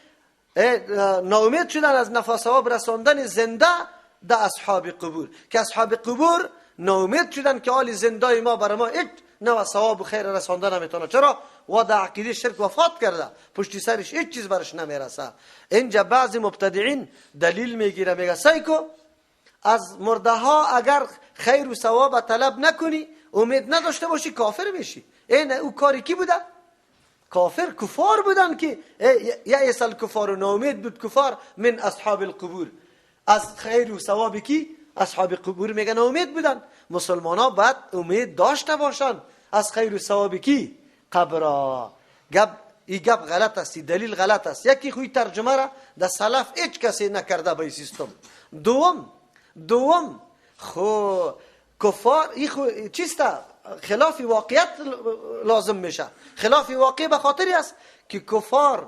ناامید شدن از نفع و ثواب رساندن زنده در اصحاب قبور، که اصحاب قبور ناامید شدن که آل زنده ما برای ما هیچ نوع ثواب و خیر رسانده نمیتونه. چرا؟ و در عقیده شرک وفات کرده، پشتی سرش هیچ چیز برش نمیرسه. اینجا بعضی مبتدعین دلیل میگیره، میگه سیکو از مرده ها اگر خیر و ثواب طلب نکنی، امید نداشته باشی، کافر میشی. این او کاری کی بوده؟ کافر، کفار بودن که یئس الکفار، ناامید بود کفار من اصحاب القبور، از خیر و ثواب کی؟ اصحاب قبور میگن امید بودن. مسلمان ها باید امید داشته باشن از خیر و ثواب کی؟ قبرا. گپ ای گپ غلط است، دلیل غلط است. یکی خوی ترجمه را در سلف هیچ کسی نکرده به سیستم. دوم خو کفار ای خو چیست؟ خلاف واقعیت لازم میشه. خلاف واقع به خاطری است که کفار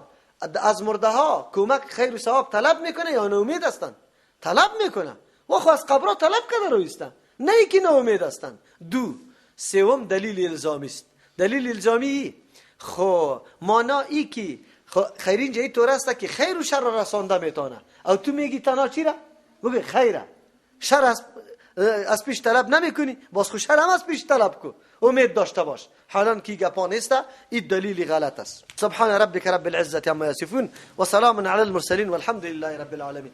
از مرده ها کمک خیر و ثواب طلب میکنه یا ناامید هستند؟ طلب میکنه و خو از قبرها طلب کرده رویستن، نه اینکه ناامید هستند. دو سوم دلیل الزامی است. دلیل الزامی خو مانا ای که خیر اینجا ای طور است که خیر و شر را رسانده میتونه، او تو میگی تنها چی را؟ بگی خیره، شر از پیش طلب نمیکنی، باز خو شر هم از پیش طلب کو، امید داشته باش. حالا که گپا نیست، این دلیل غلط است. سبحان ربک رب العزة عما یصفون و سلام علی المرسلین والحمد لله رب العالمین.